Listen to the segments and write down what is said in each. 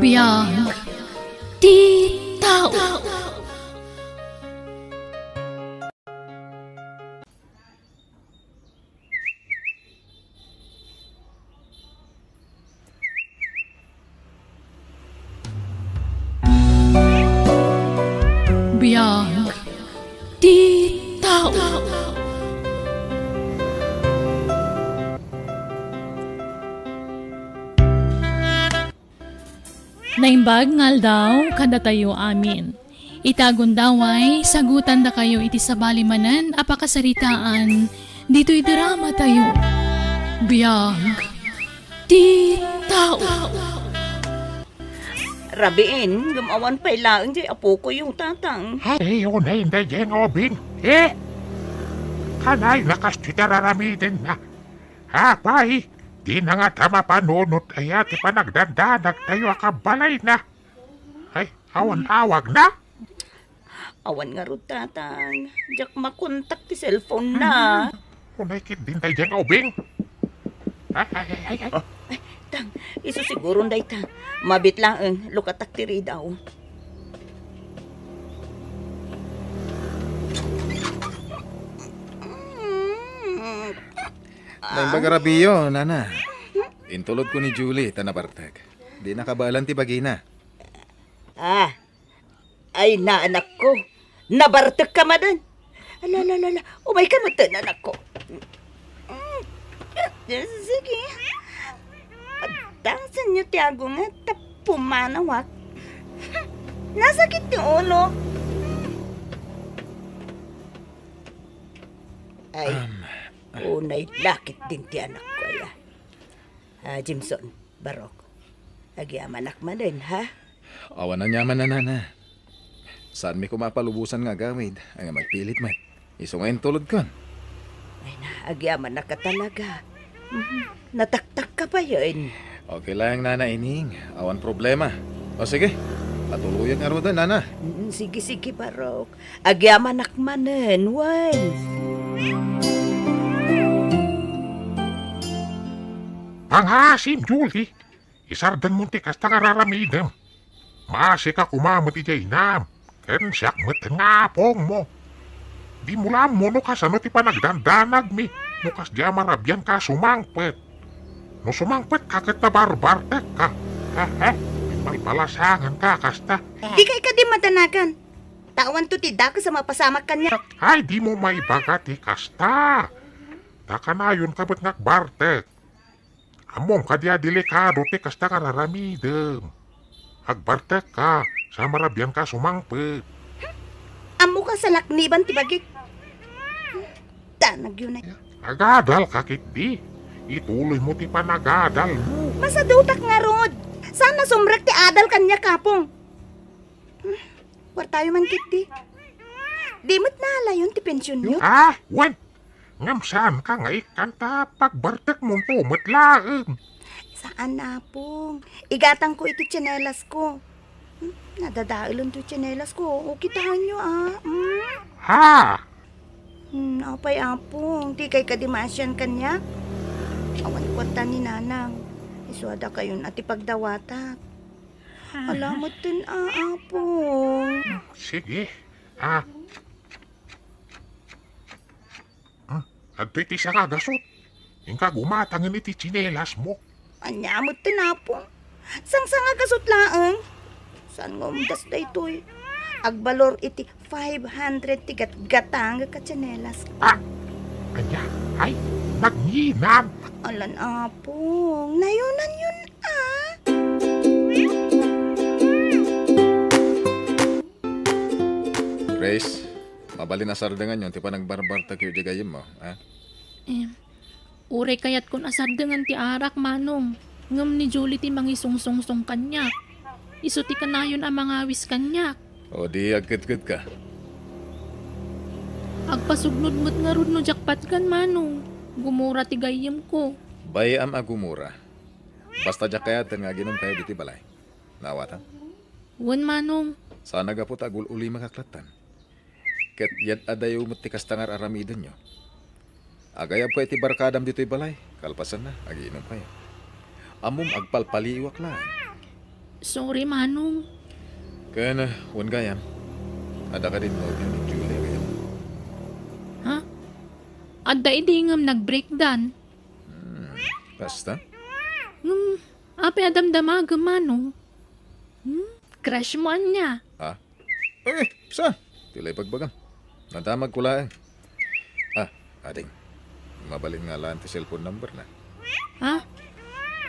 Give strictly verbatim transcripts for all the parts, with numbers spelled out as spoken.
Biag ti tao. Biag ti tao. Naimbag nga aldaw kadatayo amin. Ita gundaway, sagutandakayo iti sabali manen a pakasaritaan ditoy dramatayo. Biag ti tao. Rabiin, ngem awan pay laeng diay apokoyo, Tatang. Ay, unay daydiay nga ubing. Eh? Kanay na kastoy ti raramidenna. Apay, dina ngata mapanunot aya ti panagdandanagtayo a kabalayna? Ay, awan awagna? Awan ngarud, Tatang. Diak makontak ti cellphone na. Hmm. Unay ketdin daydiay nga ubing. Ay, ay, ay, ay, ay. Ah. Ay, Tang, isu siguron dayta. Mabit laeng, lukatak ti ridaw. Naimbag a rabiyo, Nana. Intulodko ni Julie ta nabartek. Di nakabaelan ti bagina. Ah, ay, naanakko. Nabartekka manen. Ala, ala, ala, ala. Umayka metten, anakko. Mm. Sige. Padasenyo ti agunget ta pumanawak. Nasakit ti ulo. Ay, um, unay lakit din ti anakko, aya. Ah, Jimson, Barok, agyamanak manen, ha? Awan aniaman, Nana. Saanmi koma a palubosan nga agawid, nga agpilit met. Isu nga intulodkon. Ay na, agyamanak a talaga. Mhm. Nataktakka payen. Okay lang, Nana Ining. Awan problema. O sige, patuloyak ngaruden, Nana. Mm, sige, sige, Barok. Agyamanak manen, wen. Pangaasim, Julie. Isardengmo ti kasta nga raramidem. Maasika koma met idiay inam, ken siak met nga apongmo. Dimo la ammo no kasano ti panagdandanagmi, no kasdiay a marabianka a sumangpet. No sumangpetka ket nabarbartekka. Hehe, pipalpalasanganka a kasta. Dika kadi madanagan. Ta awanto ti dakes a mapasamak kaniak. Ay, dimo maibaga ti kasta. Ta kanayonka met nga agbartek. Ammom kadi a delikado ti kasta nga raramidem. Agbartekka, sa marabianka a sumangpet. Ammoka a salakniban ti bagik. Danagyo na. Agadalka ketdi. Ituloymo ti panagadalmo. Masadutak ngarud. Saan a sumrek ti adal kaniak, Apong. Kuartayo man ketdi. Di met naalayon ti pensionyo? Ah, wen. Ngem saanka nga ikkan ta pagbartekmonto met laeng. Saan, Apong. Igatangko iti tsinelasko. Hmm, nadadaelen ti tsinelasko. O, kitaenyo, a. Hmm? Ha? Hmm, apay, Apong. Dikay kadi maasian kaniak? Awan kuarta ni Nanang. Isu a dakayon a ti pagdawatak. Ala, metten a, Apong. Sige. Ah. Hmm? Adtoy ti sangagasut. Inka gumatangen iti tsinelasmo. Ania metten, Apong? Sangsangagasut laeng. Saan nga umdas daytoy? Agbalor iti five hundred ti gatgatangek a tsinelas. Ah! Ania? Ay, nagnginam! Alan, Apong. Nayonanyon, a. Grace, mabalin a sardenganyon ti panagbarbartekyo idiay gayyemmo, a? Em, uray kayatkon a sardengan ti arak, Manong. Ngem ni Julie ti mangisungsongsong kaniak. Isu ti kanayon a mangawis kaniak. O di agketketka. Agpasugnod met ngarud no diak patgan, Manong. Gumura ti gayyemko. Bay-am a gumura. Basta diak kayaten nga aginumkayo ditoy balay. Naawatam? Wen, Manong. Saan a gapu ta agul-ulimek lattan. Ket yad-adayo met ti kasta nga ar-aramidenyo. Agayabka iti barkadam ditoy balay, kalpasanna, agiinumkayo. Ammom, agpalpaliiwak laeng. Sorry, Manong. Ken, ah, wen gayam. Adda kadi nobio ni Julie gayam? Ha? Adda idi ngem nag-breakdan. Hmm, kasta? Ngem, apay a damdamagem, Manong? Hmm? Crush mo ania? Ha? Eh, sa? Ti la ibagbagam. Nadamagko laeng. Ah, ading. Mabalin nga alaen ti cellphone number na. Ha?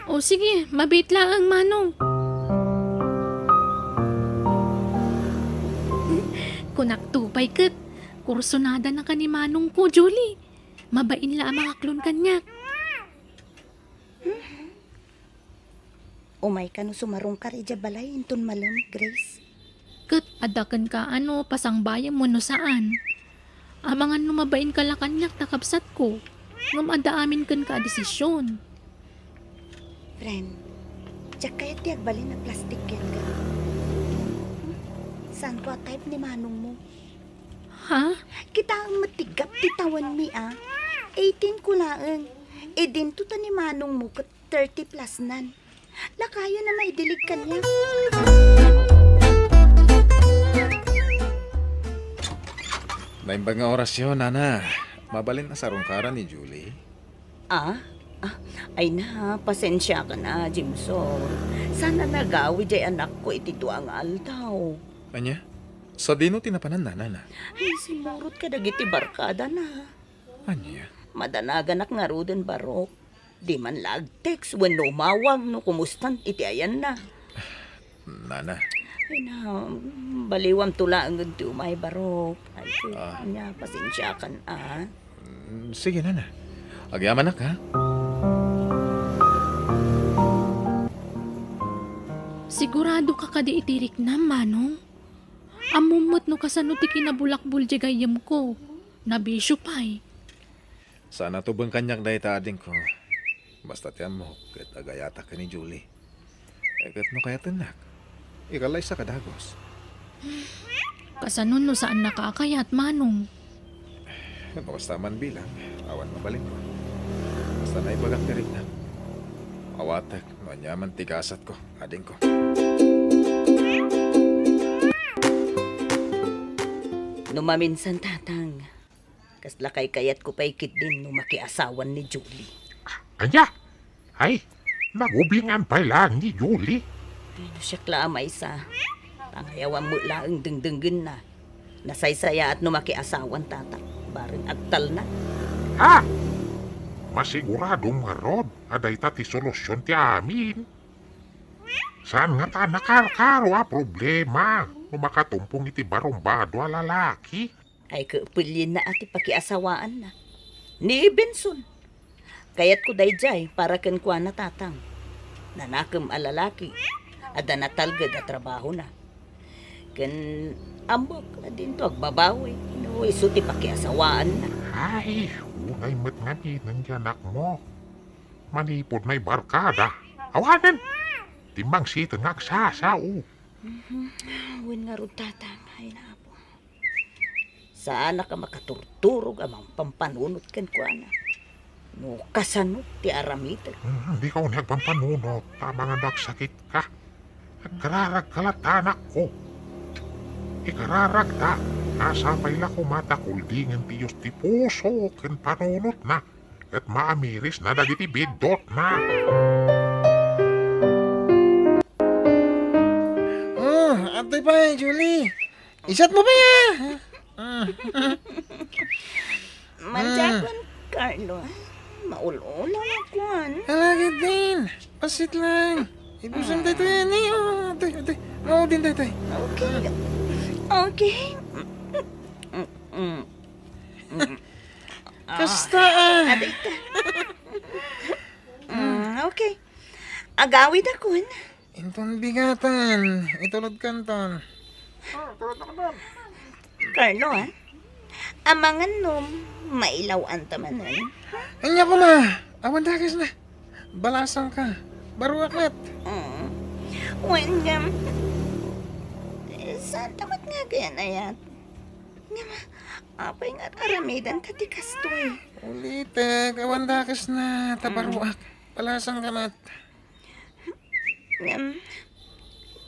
O sige, mabiit laeng, Manong. Kunak to pay ket, kursunada na ka ni Manong ko, Julie. Mabain la a mangaklon kaniak. Umay kano sumarungkar idiay balay inton malem, Grace? Ket adda kenka a no pasangbayem wenno saan. Amangan no mabainka la kaniak ta kabsatko, ngem adda amin kenka a desisyon. Friend, diak kayat ti agbalin a plastik kenka. Saanko a type ni manongmo. Ha? Kitaem met ti gap ti tawenmi a. Eighteen ko laeng. Idinto ta ni manongmo ket thirty plus nan. Lakayen a maidilig kaniak. Naimbag nga orasyo, Nana. Mabalin a sarungkaran ni Julie. Ah? Ah, ay na, pasensiakan a, Jimson. Saan a nagawid diay anakko iti dua nga aldaw. Ania? Sadino ti napanan, Nana? Ay, simurot kadagiti barkadana. Ania? Madanaganak ngaruden, Barok. Di man la ag-text wenno umawag no kumustan iti ayanna. Nana. Ay na, baliwamto laengen ti umay, Barok. Ay, Ah. ania, pasensiakan a. Mm, sige, Nana. Agyamanak, ha? Sigurado ka kadi iti riknam, Manong? Ammom met no kasano ti kinabulakbol diay gayyemko. Nabisio pay. Saan a tubeng kaniak dayta, adingko. Basta ti ammok ket agayatak ken ni Julie. Eh, ket no kayatennak, ikallaysaka dagus. Kasano no saannaka a kayat, Manong? No kasta man bilang, awan mabalinko. Basta naibagak ti riknam. Awatek no aniaman ti gasatko, adingko. No maminsan, Tatang, kasla kaykayatko pay ketdin no makiasawan ni Julie. Ania? Ay, nagubingan pay laeng ni Julie. Ay, no siak la a maysa, pangayawan met laeng dengdenggenna. Nasaysayaat no makiasawan, Tatang, bareng agtalna. Ha? Masiguradom ngarud a dayta ti solusion ti amin. Saan ngata a nakarkaro a problema no makatumpong iti barumbado a lalaki? Ay, kepelyenna a ti pakiasawaanna. Ni Benson. Kayatko daydiay para kenkuana, Tatang. Nanakem a lalaki, adda natalged a trabahona. Ken ammok a dinto agbabawi no isu ti pakiasawaanna. Ay, unay met ngamin ti anakmo. Manipud naibarkada, awanen. Timmangsiten nga agsasao. Mhm. Wen ngarud, Tatang, ay na, Apo. Saanak a makaturturog a mangpampanunot kenkuana. No kasano ti aramidek? Hmm, dika unay agpampanunot, ta amangan no agsakitka. Agkararagka latta, anakko. Ikararagta, a sapay la koma ta kuldingen ti Dios ti puso ken panunotna. Ket maamirisna dagiti biddutna. Oh, atoy pay, Julie. Isat mo pay, ah. Mandiakon, Carlo. Maul-ulaw na kuan. Alagad din. Pasit lang. Ibusan tayo tayo, ni. Oh, atoy, atoy. Maudin tayo tayo. Okay. Okay. Mm. Kasta, ah. Adik ka. Mm, okay. Agawid akon. Inton bigatan, itulod kanton. Carlo, ah. Amangan no mailaw-an ta manen. Ania koma, awan dakes na. Balasang ka. Baruak met. Mm. Wen ngem, saan ta met nga agayan-ayat? Ngem, apay nga aramiden ta ti kastoy? Ulitek, awan dakes na, ta baruak. Balasang ka met. Ngem,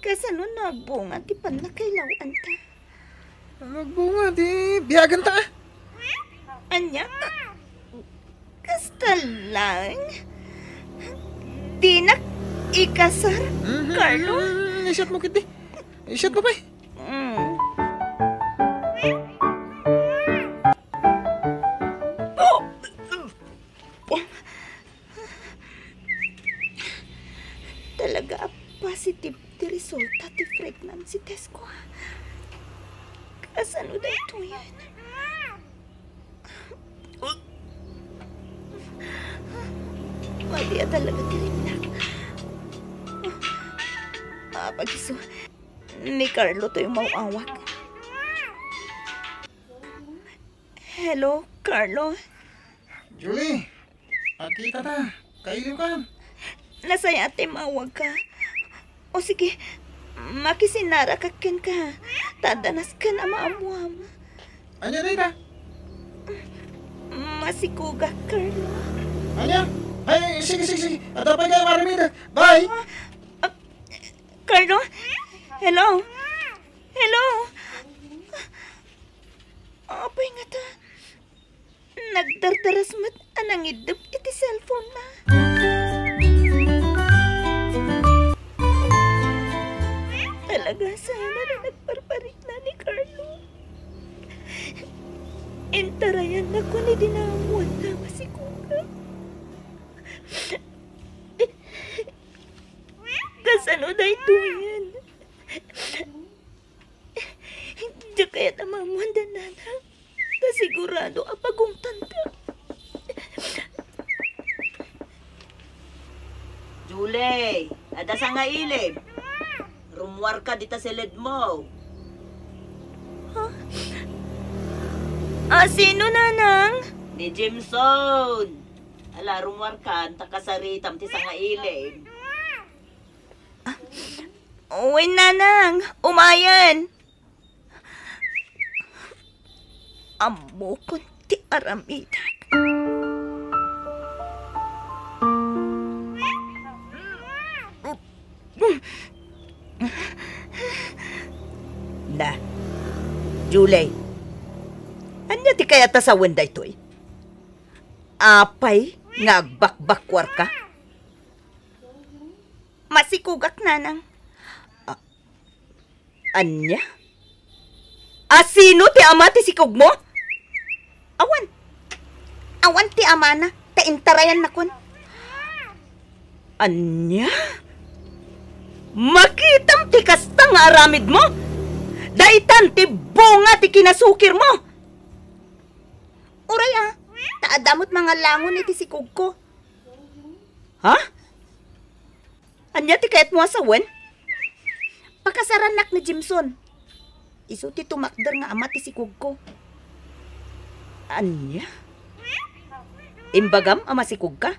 Kasano no agbunga ti pannakailaw-anta? Ano agbunga? Di biaganta, ah. Ania? Ka-, kasta laeng? Dinak ikasar, Mhm, Carlo? mhm, mhm. Isyat mo, kidi. Isyat mo, pay. Mm. Talaga a positive ti resulta ti pregnancy test ko, ha? Kasano daytoyen? Madi a talaga ti riknak. Ah, pagiso. Ni Carlo toy maawag. Hello, Carlo? Julie, agkita ta. Kailiwkan. Nasayaat ti maawagka. O sige, makisinnarakak kenka. Ta adda nasken a maammoam. Ania dayta? Masikogak, Carlo. Ania? Ay, sige, sige, sige. Adda pay nga aramidek. Bye. Ah, Carlo? Hello? Hello? Apay ngata, nagdardaras met a nangiddep iti cellphone-na. Talaga sana no nagparparikna ni Carlo. Intarayannakon idi naammoanna a masikogak. Kasano daytoyen? Diak kayat a maammoanda, nanang. Ta sigurado a pagungtanta. Julie, adda sangailib. Rummuarka dita siledmo. Ha? Ah, sino, nanang? Ni Jimson. Ala, rummuarkan, ta kasaritam ti sangailib. Ah, wen, nanang, umayen. Ammokon ti aramidek. Na, Julie, ania ti kayat a sawen daytoy? Apay nga agbakbakkuarka? Masikogak, nanang. A-, ania? A, sino ti ama ti sikogmo? Awan. Awan ti amana, ta intarayannakon. Ania? Makitam ti kasta nga aramidmo? Daytan ti bunga ti kinasukirmo. Uray a, ta adda met mangalangon iti sikogko. Ha? Ania ti kayatmo a sawen? Pakasarannak ni Jimson. Isu ti tumakder nga ama ti sikogko. Ania? Imbagam a masikogka?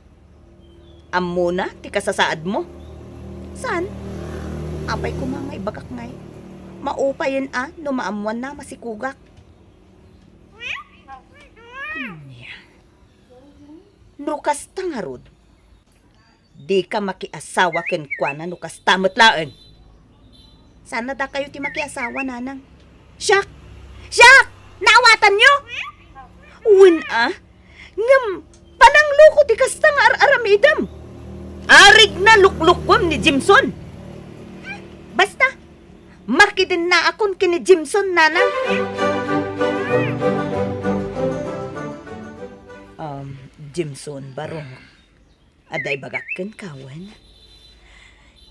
Ammona ti kasasaadmo? Saan? Apay koma nga ibagak ngay, maupayen a no maammoanna a masikogak. Ania? No kasta ngarud, dika makiasawa kenkuana no kasta met laeng. Saan a dakayo ti makiasawa, nanang. Siak! Siak! Naawatanyo? Wen a, ngem panangloko ti kasta nga ar-aramidem. Arigna luklukuem ni Jimson. Basta, makidennaakon ken ni Jimson, nanang. Um, Jimson, barok. Adda ibagak kenka wen?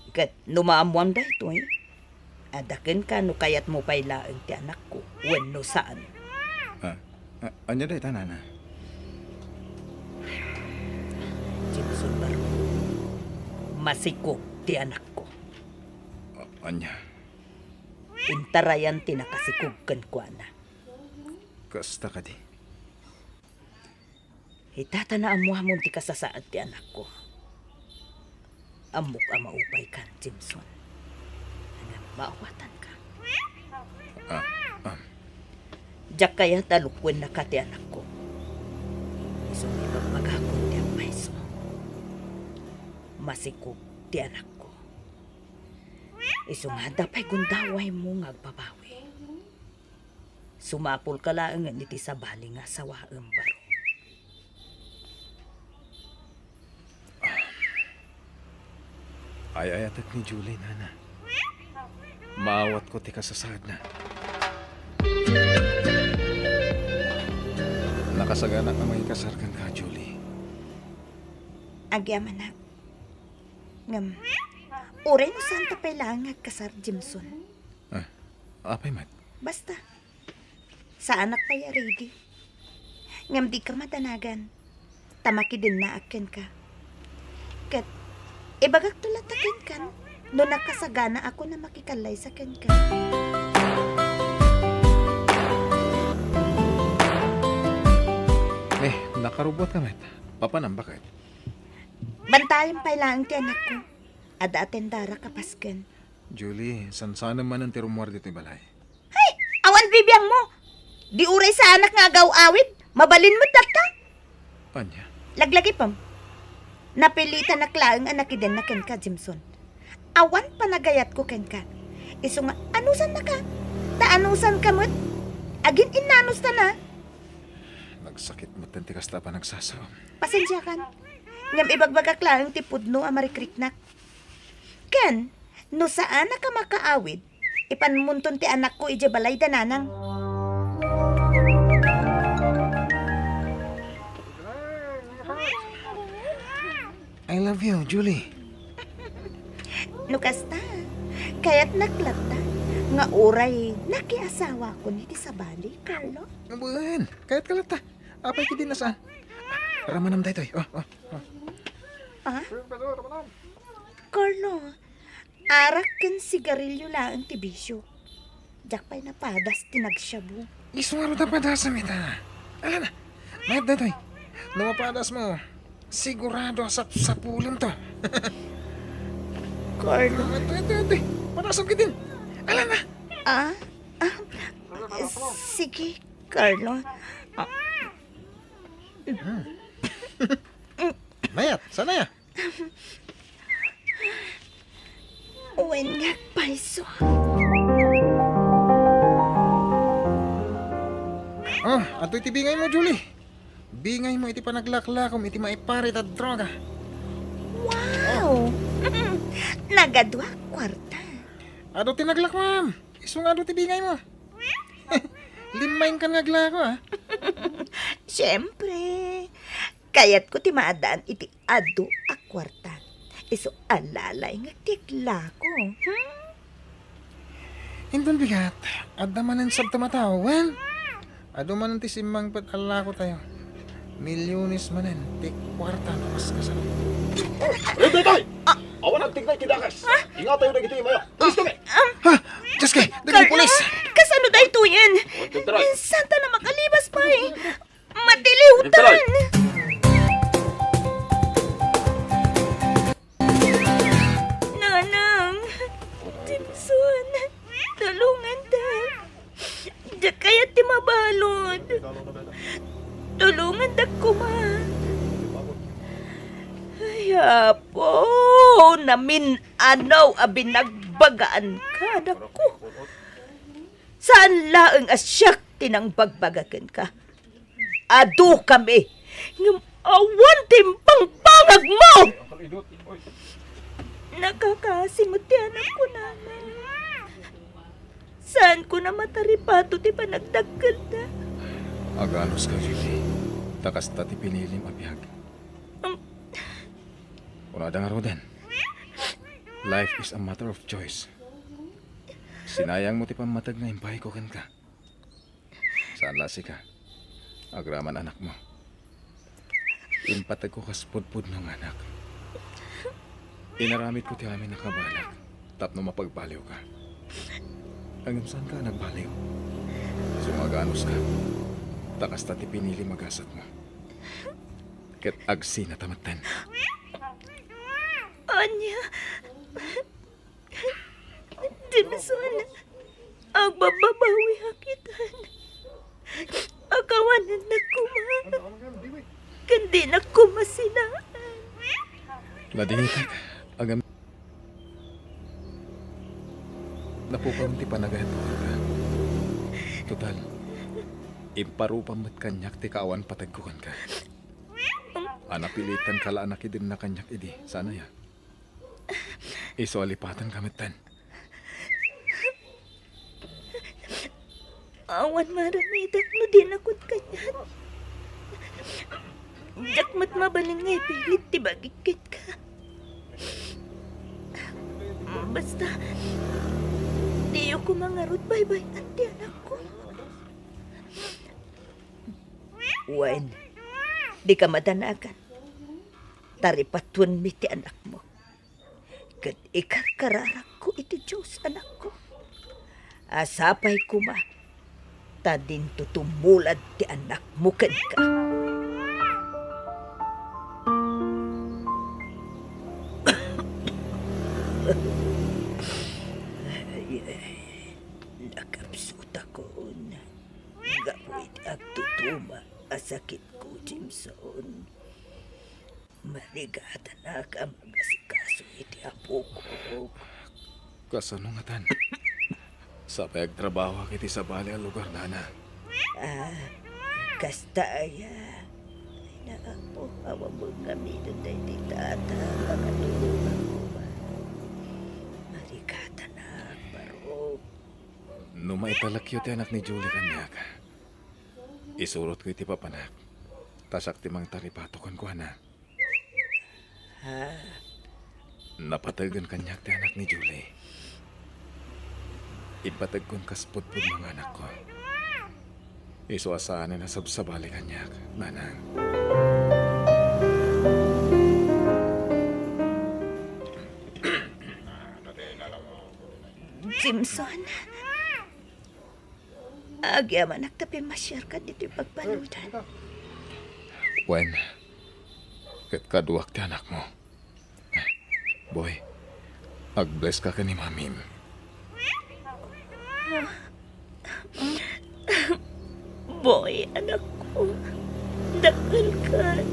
Ket no maammoam daytoy, adda kenka no kayatmo pay laeng ti anakko wenno saan. Ah, ah, ania dayta, nana? Jimson, barok. Masikog ti anakko. A-, ania? Intarayan ti nakasikog kenkuana. Kasta kadi? Ita ta naammoamon ti kasasaad ti anakko. Ammok a maupaykan, Jimson. Ngem maawatanka. Ah, ah. Diak kayat a lukuennaka ti anakko. Isu nga ibagbagakon ti agpayso. Masikog ti anakko. Isu nga adda pay gundawaymo nga agbabawi. Sumapulka laengen iti sabali nga asawaem, baro. Ay-ayatek ni Julie, nana. Maawatko ti kasasaadna. Nakasaganak a mangikasar kenka, Julie. Agyamanak. Ngem, uray no saanta pay laeng nga agkasar, Jimson. Ah, apay met? Basta, saanak pay a ready. Ngem dika madanagan, ta makidennaak kenka. Ket ibagakto latta kenka no nakasaganaakon a makikallaysa kenka. Eh, nakarubuatka met. Papanam, baket? Bantayan pay laeng ti anakko. Adda atendara kapasken. Julie, sansanem manen ti rummuar ditoy balay. Hay! Awan bibiangmo! Di uray saanak nga agaw-awid, mabalin met latta. Ania? Laglagipem. Napilitanak laeng a nakidenna kenka, Jimson. Awan panagayatko kenka. Isu nga anusannaka, ta anusanka met. Agin-innanustana. Nagsakit metten ti kasta a panagsasao. Pasensiakan. Ngem ibagbagak laeng ti pudno a marikriknak. Ken, no saanak a makaawid, ipanmonton ti anakko idiay balay da nanang. I love you, Julie. No kasta, kayatnak latta nga uray nakiasawakon iti sabali, Carlo? Wen, kayatka latta. Apay ketdi no saan? Ramanam daytoy. Oh, oh, oh. Ah? Carlo, arak ken sigarilyo laeng ti bisio. Diak pay napadas ti nagshabu. Isu ngarud a padasem ita. Ala na. Mayat daytoy. No mapadasmo, sigurado a sapsapulemto. Carlo. Ito, ito, ito. Padasem ketdin. Ala na. Ah? Ah? Sige, Carlo. Ah. Hmm. Mayat, saan aya? Wen nga agpayso. Ah, adtoy ti bingaymo, Julie. Bingaymo iti panaglaklakom iti maiparit a droga. Wow! Nagadua a kuarta. Adu ti naglakom. Isu nga adu ti bingaymo. Limmaingkan nga aglako, ah. Siempre, kayatko ti maaddaan iti adu a kuarta. Isu a lalayngek ti aglako. Hmm? Inton bigat, adda manen sabtem a tao, wen? Adu manen ti simmangpet a lakotayo. Milyones manen ti kuarta no kas kasano. Daytoy! Ah! Awan agtignay ti dakes. Ah! Ingatayo dagiti imayo. Pulis kami! Ah! Ha? Diyos kay, dagiti pulis! Kasano daytoyen? Dagdagdaray. Saan ta na makalibas pay? Matiliwtan! Dagdagdaray. Nanang, Jimson, tulonganta. Diak kayat ti mabalud. Tulongandak koma. Ay, Apo, namin-anaw a binagbagaan kadakko. Saan laeng a siak ti nangbagbaga kenka. Adu kami, ngem awan ti imbangbanagmo! Nakakaasi met ti anakko, Nana. Saanko a mataripato ti panagdakkelda. Aganuska, Julie. Ta kasta ti pinilim a biag. Am- Kunada ngaruden, "Life is a matter of choice." Sinayangmo ti pammateg nga impayko kenka. Saan la a sika, agraman anakmo. Impategko kas pudpudno nga anak. Inaramidko ti amin a kabalak tapno mapagbaliwka. Ngem saanka a nagbaliw. Sumaganuska, ta kasta ti pinilim a gasatmo. Ket agsinata metten. Ania? Jimson, agbabbabawiak itan. Akawanennak koma. Ken dinak koma sinaan. Nadingitak, agam- Napukawen ti panagayatko kenka. Total, imparupam met kaniak ti kaawan pategko kenka. A napilitanka la a nakidenna kaniak idi, saan aya? Isu a lipatanka metten. Awan maaramidek no dinak kaniak. Diak met mabalin nga ipilit ti bagik kenka. Basta, diyo koma ngarud baybay-an ti anakko. Wen, dika madanagan. Taripatuenmi ti anakmo. Ket ikarkararakko iti Dios, anakko. A sapay koma, ta dinto tumulad ti anakmo kenka. Ay, ay, nakapsutakon. Gapu iti agtutuma a sakitko, Jameson. Marigatanak a mangasikaso iti apok. Kasano ngatan? Sapay agtrabahoak iti sabali a lugar, nana. Ah, kasta aya. Ay, naapo, awan met ngaminen daydi tata, makatulongan koma. Marigatanak, barok. No maitalekyo ti anak ni Julie kaniak, isurotko iti papanak, ta siak ti mangtaripato kenkuana. Ah. Napategen kaniak ti anak ni Julie. Ipategkon kas pudpudno nga anakko. Isu a saanen a sabsabali kaniak, nanang. Jameson, agyamanak ta pimmasiarka ditoy pagbaludan. Wen, ket kaduak ti anakmo. Boy, ag-bless ka ken ni Mamim. Boy, anakko, dakkelkan.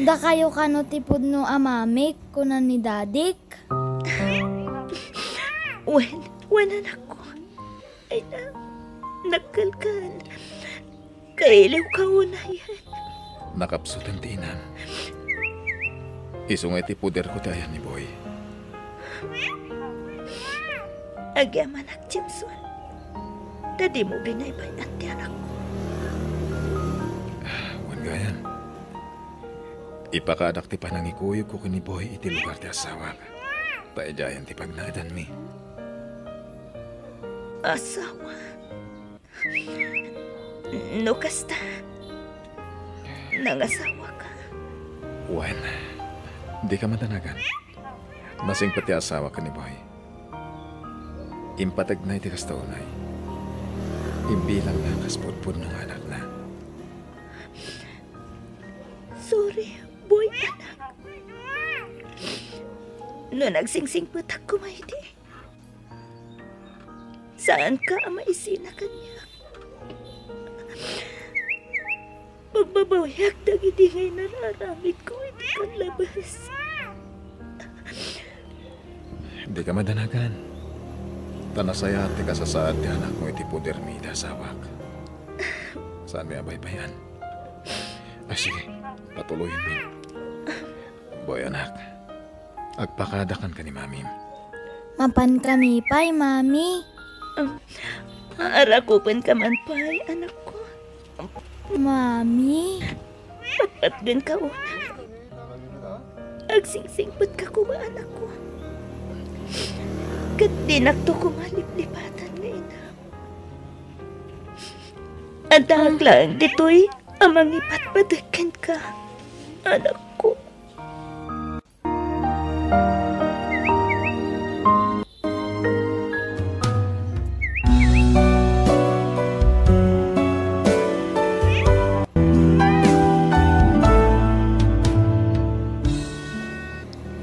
Dakayo kano ti pudno a mamik, kuna ni Dadik. Wen, wen, anakko. Ay na, dakkelkan. Kailiwka unay. Nakapsuten ti inam. Isu nga iti poderko ti ayan ni Boy. Agyamanak, Jameson. Ta dimo binaybay-an ti anakko. Wen gayam. Ipakaadak ti panangikuyogko ken ni Boy iti lugar ti asawak. Ta idiayen ti pagnaedanmi. Asawa? No kasta, nangasawaka? Wen, dika madanagan. Nasingpet ti asawak ken ni Boy. Impategna iti kasta unay. Imbilangna kas pudpudno nga anakna. Sorry, Boy, anak. No nagsingsingpetak koma idi, saanka a maisina kaniak. Pagbabawiak dagidi nga inararamidko iti panlabas. Dika madanagan. Ta nasayaat ti kasasaad ti anakmo iti podermi iti asawak. Saanmi a baybay-an. Ay, sige, patuloyenmi. Boy, anak, agpakadakan ken ni Mamim. Mapankami pay, Mami. Um, arakupenka man pay, anakko. Mami. Patpatgenka unay. Agsingsingpetka koma, anakko. Ket dinakto koma liplipatan nga ina. Addaak laeng ditoy a mangipatpateg kenka, anakko.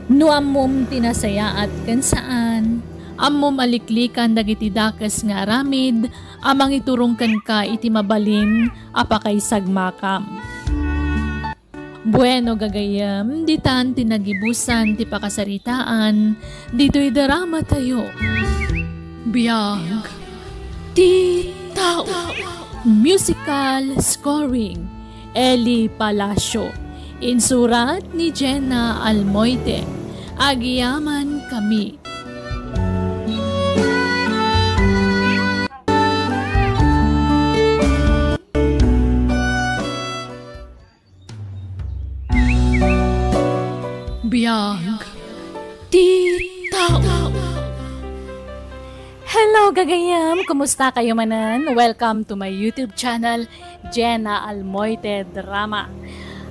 No ammom ti nasayaat ken saan, ammom a liklikan dagiti dakes nga aramid a mangiturong kenka iti mabalin a pakaisagmakam. Bueno, gagayyem, ditan ti nagibusan ti pakasaritaan ditoy dramatayo. Biag ti tao. Musical scoring, Eli Palacio. Insurat ni Jenna Almoite. Agyaman kami. Biag ti tao. Hello, gagayam! Kumusta kayo manen? Welcome to my YouTube channel, Jenna Almoite Drama.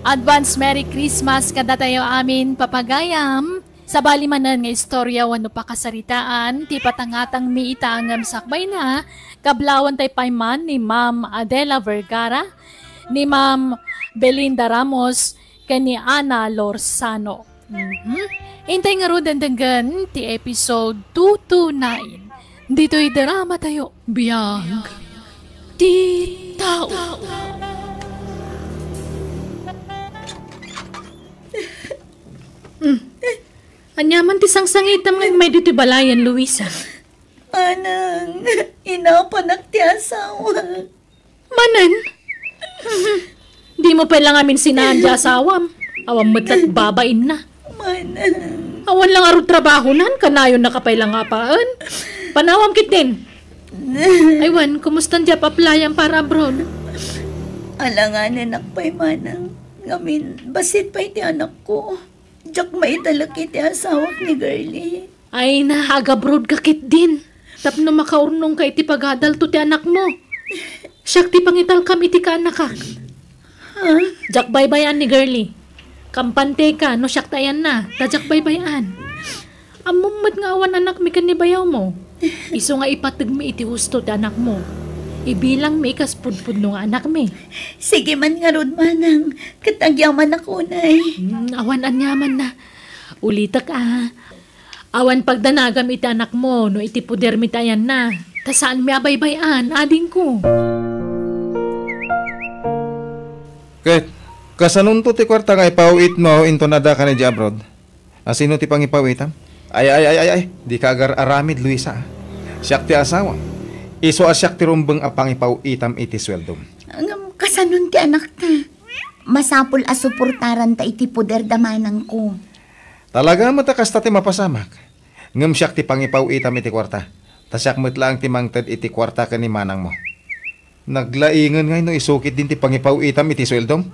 Advance Merry Christmas kadatayo amin, papagayam! Sabali manen nga istorya wenno pakasaritaan ti patangatangmi ita ngem sakbayna, kablawentayo pay man ni Ma'am Adela Vergara, ni Ma'am Belinda Ramos, ken ni Ana Lorzano. Mhm. Intay ngarud denggen ti episode two two nine. Ditoy drama tayo, Biag ti Tao. Hmm. Ania man ti sangsangitam nga immay ditoy balayen, Luisa? Manang, inapanak ti asawa. Manen? Dimo pay la ngamin sinaan ti asawam. Awan met la't babainna. Manang. Awan la ngarud trabahonan, kanayonnaka pay la nga apaen. Panawam ketdin. Ay wen, kumustan diay pag-apply-am para abroad? Alanganenak pay, Manang. Ngamin, bassit pay ti anakko. Diak maitalek iti asawak ni Girlie. Ay na, ag-abroad ka ketdin. Tapno makaurnongka iti pagadalto ti anakmo. Siak ti pangitalkam iti kaanakak. Ha? Diak baybay-an ni Girlie. Kampanteka no siak ti ayanna, ta diak baybay-an. Ammom met nga awan anakmi ken ni bayawmo. Isu nga ipategmi iti husto ti anakmo. Ibilangmi kas pudpudno nga anakmi. Sige man ngarud, Manang, ket agyamanak unay. Hmm, awan aniamanna. Ulitek a. Awan pagdanagam iti anakmo no iti podermi ti ayanna. Ta saanmi a baybay-an, adingko. Ket, kasanonto ti kuarta nga ipaw-itmo inton adda ka idiay abroad? A, sino ti pangipaw-itam? Ay, ay, ay, ay, ay, dika agar-aramid, Luisa. Siak ti asawam. Isu a siak ti rumbeng a pangipaw-itam iti sueldom. Ngem kasanon ti anakta? Masapul a suportaranta iti poder da manangko. Talaga met a kasta ti mapasamak. Ngem siak ti pangipaw-itam iti kuarta. Ta siak met laeng ti mangted iti kuarta ken ni manangmo. Naglaingen ngay no isu ketdin ti pangipaw-itam iti sueldom.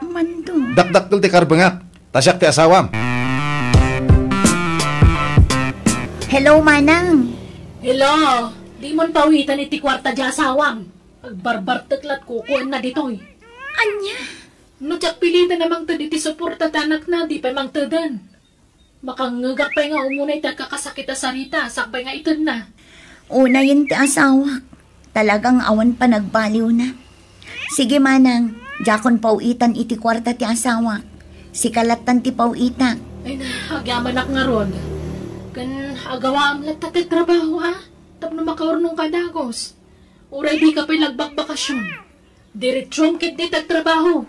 Mando. Dakdakkel ti karbengak, ta siak ti asawam. Hello, Manang. Hello. Dimon paw-itan iti kuarta ti asawam. Agbarbartek la't kukuenna ditoy. Ania? No diak piliten a mangted iti suporta ti anakna, di pay mangteden. Makangngegak pay nga umuna iti agkakasakit a sarita, sakbay nga itedna. Unayen ti asawak. Talagang awan panagbaliwna. Sige, Manang, diakon paw-itan iti kuarta ti asawak. Sika lattan ti paw-itak. Ay na, agyamanak ngarud. Ken agawaam latta ti trabaho, a? Tapno makaurnongka dagus. Uray dika pay lagbakbakasyon. Diretsom ketdi ti agtrabaho.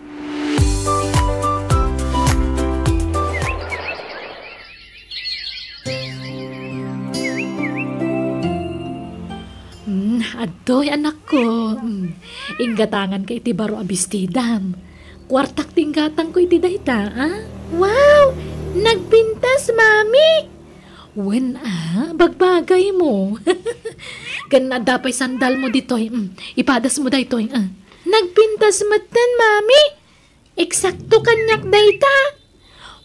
Mm, adtoy, anakko. Mm, inggatanganka iti baro a bestidam. Kuartak ti inggatangko iti dayta, a? Wow! Nagpintas, Mami! Wen a, bagbagaymo. Ken adda pay sandalmo ditoy. Mm, ipadasmo daytoy, a. Nagpintas metten, Mami. Eksakto kaniak dayta.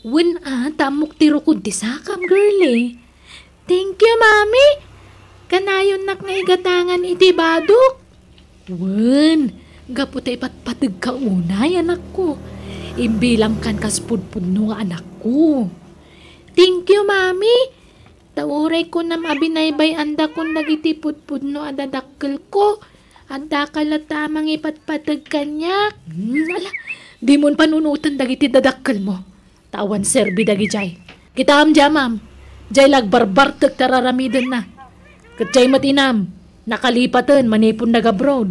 Wen a, ta ammok ti rukod ti sakam, girlie. Thank you, Mami. Kanayonnak nga igatangan iti badok. Wen, gapu ta ipatpategka unay, anakko. Imbilangkan kas pudpudno nga anakko. Thank you, Mami. Ta uray kunam a binaybay-andakon dagiti pudpudno a dadakkelko, addaka latta a mangipatpateg kaniak. Hmm, ala, dimon panunoten dagiti dadakkelmo. Ta awan serbi dagidiay. Kitaem diay amam, diay la agbarbartek ti ar-aramidenna. Ket diay met inam, nakalipaten manipud nag-abroad.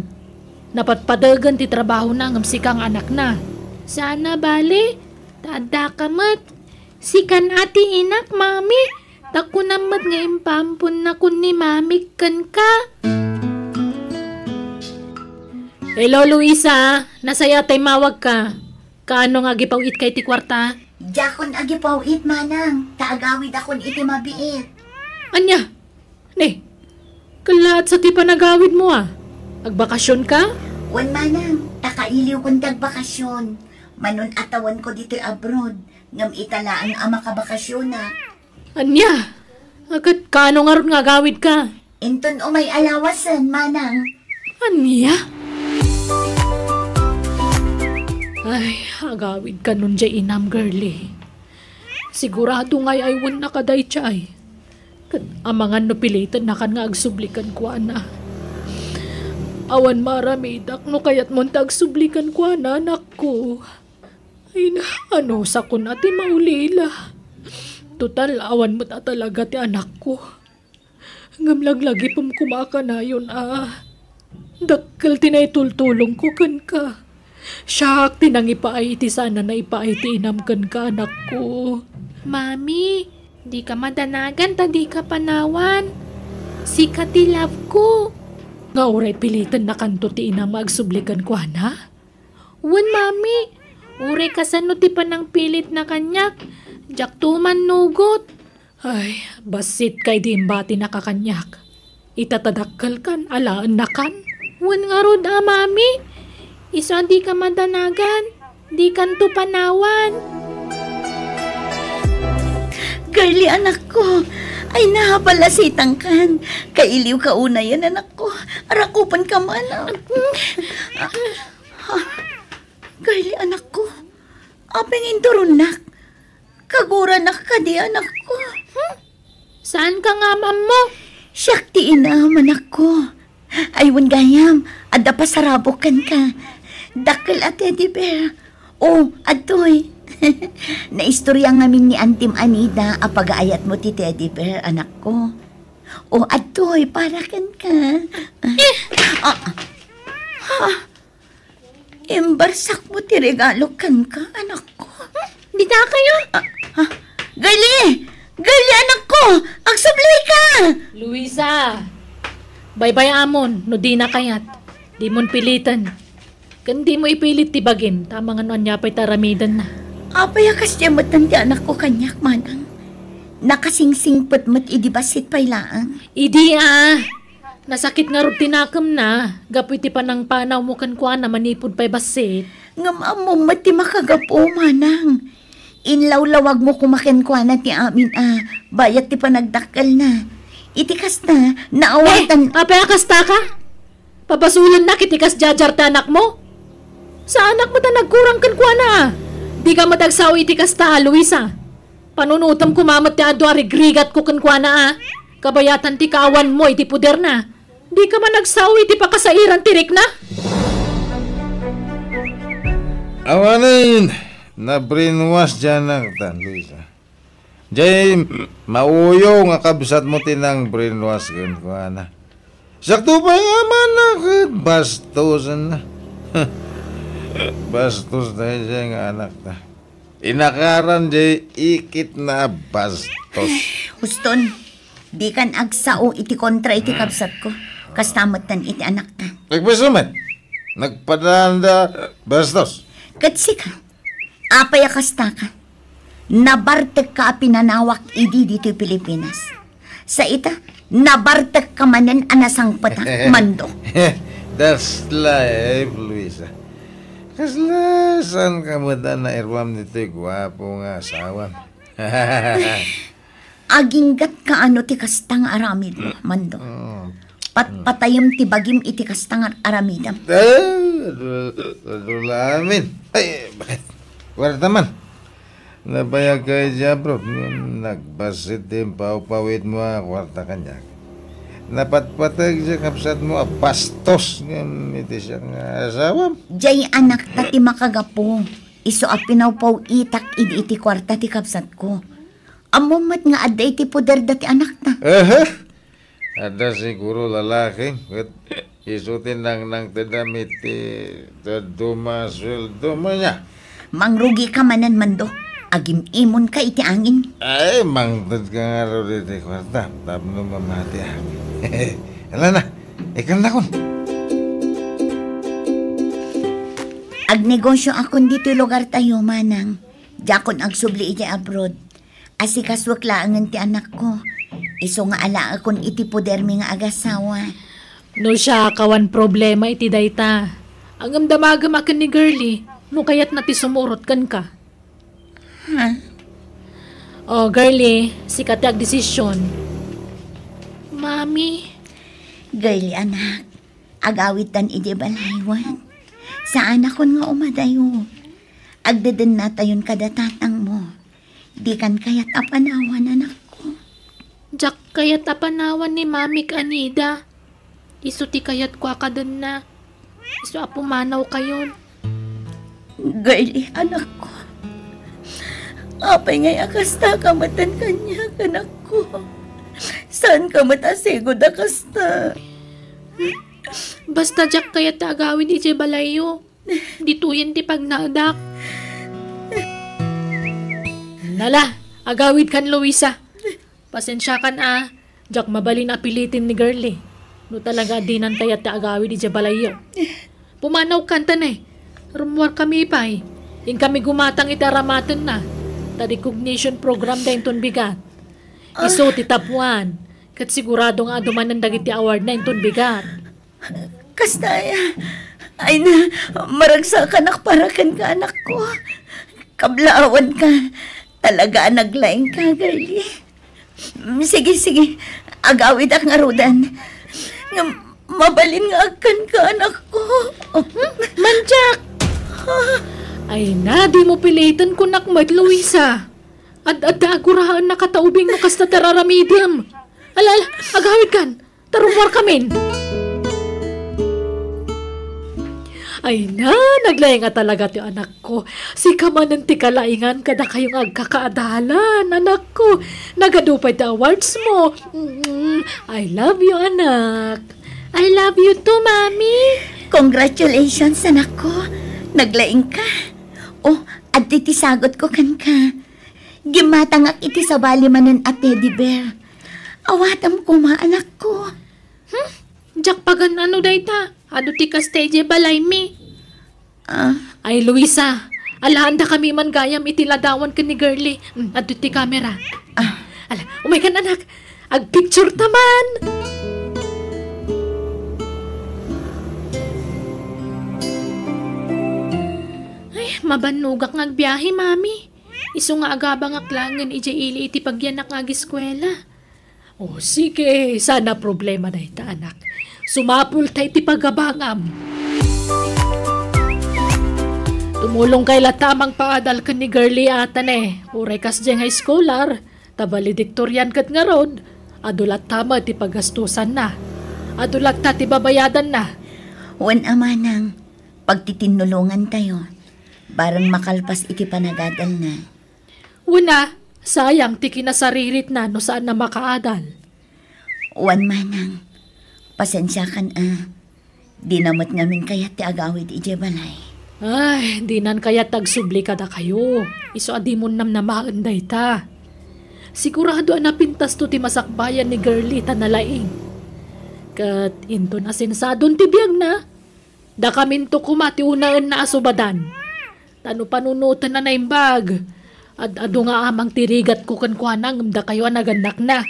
Napatpategen ti trabahona ngem sika nga anakna. Saan a bale, ta addaka met. Sikan a ti inak, Mami. Ta kunam met nga impaamponna kun ni Mamik kenka. Hello, Luisa. Nasayaat ta immawagka. Kaano nga agipaw-itka iti kuarta? Diakon agipaw-it, manang, ta agawidakon iti mabiit. Ania? Ne, kallaat sa ti panagawidmo a? Agbakasionka? Wen, manang, ta kailiwkon ti agbakasion. Manun-atawanko ditoy abroad, ngem ita laeng a makabakasionak. Ania? Ket kaano ngarud nga agawidka? Inton umay a lawasen, manang. Ania? Ay, agawidka nun jay inam, girlie. Sigurado nga ay-aywennaka daydiay. Ket amangan no pilitennakan nga agsubli kenkuana. Awan maaramidak no kayatmon ti agsubli kenkuana, anakko. Ay, na, anusakon a ti maulila. Total, awan met a talaga ti anakko. Ngem laglagipem koma a kanayon a dakkel ti naitultulongko kenka. Siak ti nangipaay iti saan a naipaay ti inam kenka, anakko. Mami, dika madanagan ta dika panawan. Sika ti love ko. Nga uray pilitennakanto ti inam nga agsubli kenkuana? Wen, mami, uray kasano ti panangpilitna kaniak, diakto mannugot. Ay, bassitka idi imbatinaka kaniak. Ita ta dakkelkan, alaennakan. Wen ngarud a, mami, isu a dika madanagan, dikanto panawan. Girlie, anakko, ay, napalasitangkan. Kailiwka unayen, anakko. Arakupenka man. Ha? Girlie, anakko, apay nga inturonnak? Kaguranak kadi, anakko? Hmm? Saanka nga am-ammo? Siak ti inam, anakko. Ay, wen gayam, adda pasarabok kenka. Dakkel a teddy bear. O, adtoy. Naistorya ngamin ni Antim Anida a pagaayatmo ti teddy bear, anakko. O, adtoy, para kenka. Ah. Ha? Imbarsakmo ti regalo kenka, anakko. Dita kayo? Ah, ah. Girlie! Girlie, anakko! Agsublika! Luisa! Baybay-amon, no dina kayat. Dimon piliten. Ken dimo ipilit ti bagim, ta amangan no ania pay ti aramidenna. Apay a kasdiay metten ti anakko kaniak, manang? Nakasingsingpet met idi bassit pay laeng. Idi a, nasakit ngarud ti nakemna, gapu iti panangpanawmo kenkuana manipud pay bassit. Ngem ammom met ti makagapu, manang. Inlawlawagmo koma kenkuana ti amin a bayat ti panagdakkelna. Iti kasta, naawatan. Eh, apay a kastaka? Pabasolennak iti kasdiay a diarta ti anakmo? Saanak met a nagkurang kenkuana a. Dika met agsao iti kasta a, Luisa. Panunotem koma met ti adu a rigrigatko kenkuana a. Kabayatan ti kaawanmo iti poderna. Dika man agsao iti pakasairan ti rikna? Awanen, na-brainwash diay anakta, Luisa. Jay, mauyo nga kabsatmo ti nang-brainwash kenkuana. Sakto pay nga amanna ket bastosenna. Bastos daydiay nga anakta. Inakaran jay ikitna a bastos. Huston, dikan agsao iti kontra iti kabsatko. Kasta metten iti anakta. Nagbasto met. Nagpadaanda bastos. Ket sika, apay a kastaka? Nabartekka a pinanawak idi ditoy Pilipinas. Sa ita, nabartekka manen a nasangpetak, Mando. That's life, Luisa. Kasla saanka met a nairuam ditoy guapo nga asawam? Aginggatka ano ti kasta nga aramidmo, Mando? Mm. Patpatayem ti bagim iti kasta nga aramidem. Ah, adu-, adu la amin. Ay, bakit? Kuarta man. Nabayag ka iti abroad, ngem nagbassit ti impawpawitmo a kuarta kaniak. Napatpateg ti kabsatmo a bastos ngem iti siak nga asawam. Jay anakta ti makagapu. Isu a pinawpaw-itak idi iti kuarta ti kabsatko. Ammom met nga adda iti poder dati anakta. Aha. Adda siguro lalaki, ket isu ti nangnangtedam iti dadduma a sueldom ania. Mangrugika manen, Mando. Agim-imonka iti angin. Ay, mangted ka ngarud iti kuarta tapno mamati, a. Ala na, ikannakon. Agnegosio akon ditoy lugartayo, manang. Diakon agsubli iti abroad. Asikasuek laengen ti anakko. Isu nga alaekon iti podermi nga agasawa. No siak, awan problema iti dayta. Ngem damagem a ken ni Girlie, no kayatna ti sumurot kenka. Ha? O, Girlie, sika ti agdesisyon. Mami. Girlie, anak, agawidtan idiay balay wen. Saanakon nga umadayo. Agdedennatayon kada tatangmo. Dikan kayat a panawan, anakko. Diak kayat a panawan ni Mami ken Anida. Isu ti kayatko a kadenna. Isu a pumanawkayon. Girlie, anakko. Apay ngay a kasta ka met kaniak, anakko? Saanka met a sigud a kasta? Basta diak kayat a agawid idiay balayyo. Ditoyen ti pagnaedak. Nala, agawidkan, Luisa. Pasensiakan a, diak mabalin a piliten ni Girlie. No talaga a dinan kayat ti agawid idiay balayyo. Pumanawkan ta ne. Rummuarkami pay. Inkami gumatang iti aramatenna. Ta recognition program da inton bigat. Isu ti top one. Ket sigurado nga adu manen dagiti awardna inton bigat. Kasta aya? Ay na, maragsakanak para kenka, anakko. Kablaawanka. Talaga a naglaingka, Girlie. Mm, sige, sige. Agawidak ngaruden. Ngem mabalin nga agkanka, anakko. Hmm? Mandiak! Ay na, dimo piliten, kunak met, Luisa. Ad-adda a guraennaka ta ubing no kasta ti ar-aramidem. Ala, ala, agawidkan. Ta rummuarkamin. Ay na, naglaing a talaga ti anakko. Sika manen ti kalaingan kadakayo nga agkakaadalan, anakko. Nagadu pay ti awards mo. Mm, I love you, anak. I love you too, Mami. Congratulations, anakko. Naglaingka. Oh, adtoy ti sagutko kenka. Gimmatangak iti sabali manen a teddy bear. Awatem koma, anakko. Hmm? Diak pagan-ano dayta? Adu ti kasta idiay balaymi. Ah. Ay, Luisa, alaandakami man gayam iti ladawan ken ni Girlie. Hmm, adtoy ti kamera. Ah. Ala, umaykan, anak. Agpicture ta man. Ay, mabannogak nga agbiahe, Mami. Isu nga agabangak laengen idiay ili iti pagyanak nga agiskuela. O, sige, saan a problema dayta, anak. Sumapulta iti pagabangam. Tumulongkay latta a mangpaadal ken ni Girlie a tane, uray kasdiay nga eskolar, ta valedictorian ket ngarud, adu latta met ti pagastosanna. Adu latta ti babayadanna. Wen a, manang, pagtitinnulongantayo. Bareng makalpas iti panagadalna. Wen a, sayang ti kinasariritna no saan a makaadal. Wen, manang, pasensiakan a, dina met ngamin kayat ti agawid idiay balay. Ay, dinan kayat ti agsubli kadakayo. Isu a dimon namnamaen dayta. Sigurado a napintasto ti masakbayan ni Girlie ta nalaing. Ket inton asensadon ti biagna, dakaminto koma ti unaenna a subadan. Ta no panunoten a naimbag, ad-adu nga amang ti rigatko kenkuana ngem dakayo a nagannakna.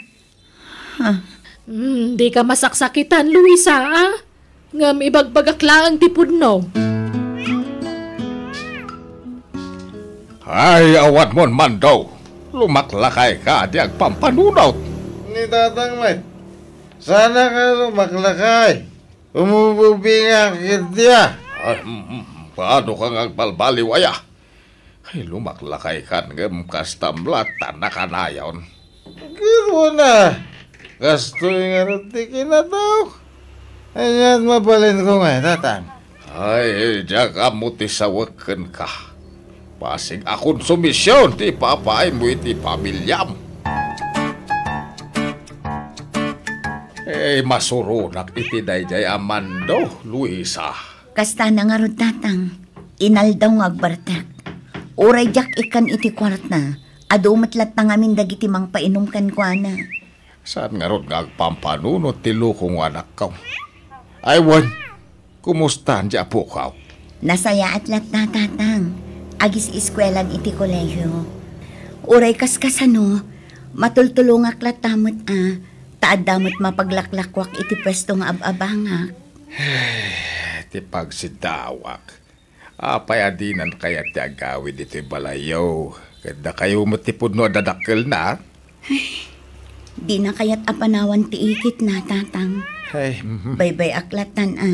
Huh. Hmm, dika masaksakitan, Luisa, a? Ngem ibagbagak laeng ti pudno. Ay, awan mon, Mando. Lumaklakayka, di agpampanunot. Ni Tatang met, saan a ka lumaklakay? Umububingak iti a. Ay, mm, mm, paano ka nga agbalbaliw aya? Ay, lumaklakaykan ngem kasta met latta a nakanayon. Ket wen a, kastoy ngarud ti kinatao. Ania't mabalinko ngay, Tatang? Ay, diak ammo ti sawek kenka. Basig a konsumision ti ipapaaymo iti pamiliam. Eh, masuronak iti daydiay a Mando, Luisa. Kasta na ngarud, Tatang. Inaldaw nga agbartek. Uray diak ikkan iti kuarta, adu met latta ngamin dagiti mangpainom kenkuana. Saan ngarud nga agpampanunot ti lukong, anakko? Ay, wen, kumusta ni apokaw? Nasayaat latta, Tatang. Agis-eskuelan iti kolehio. Uray kaskasano, matultulongak latta met a, ta adda met mapaglaklakuak iti puesto nga ab-abangak. Ti pagsiddawak. Apay a dinan kayat ti agawid iti balayyo? Ket dakayo met ti pudno a dadakkelna. Dina kayat a panawan ti ikitna, Tatang. Ay, mhm. Baybay-ak lattan a.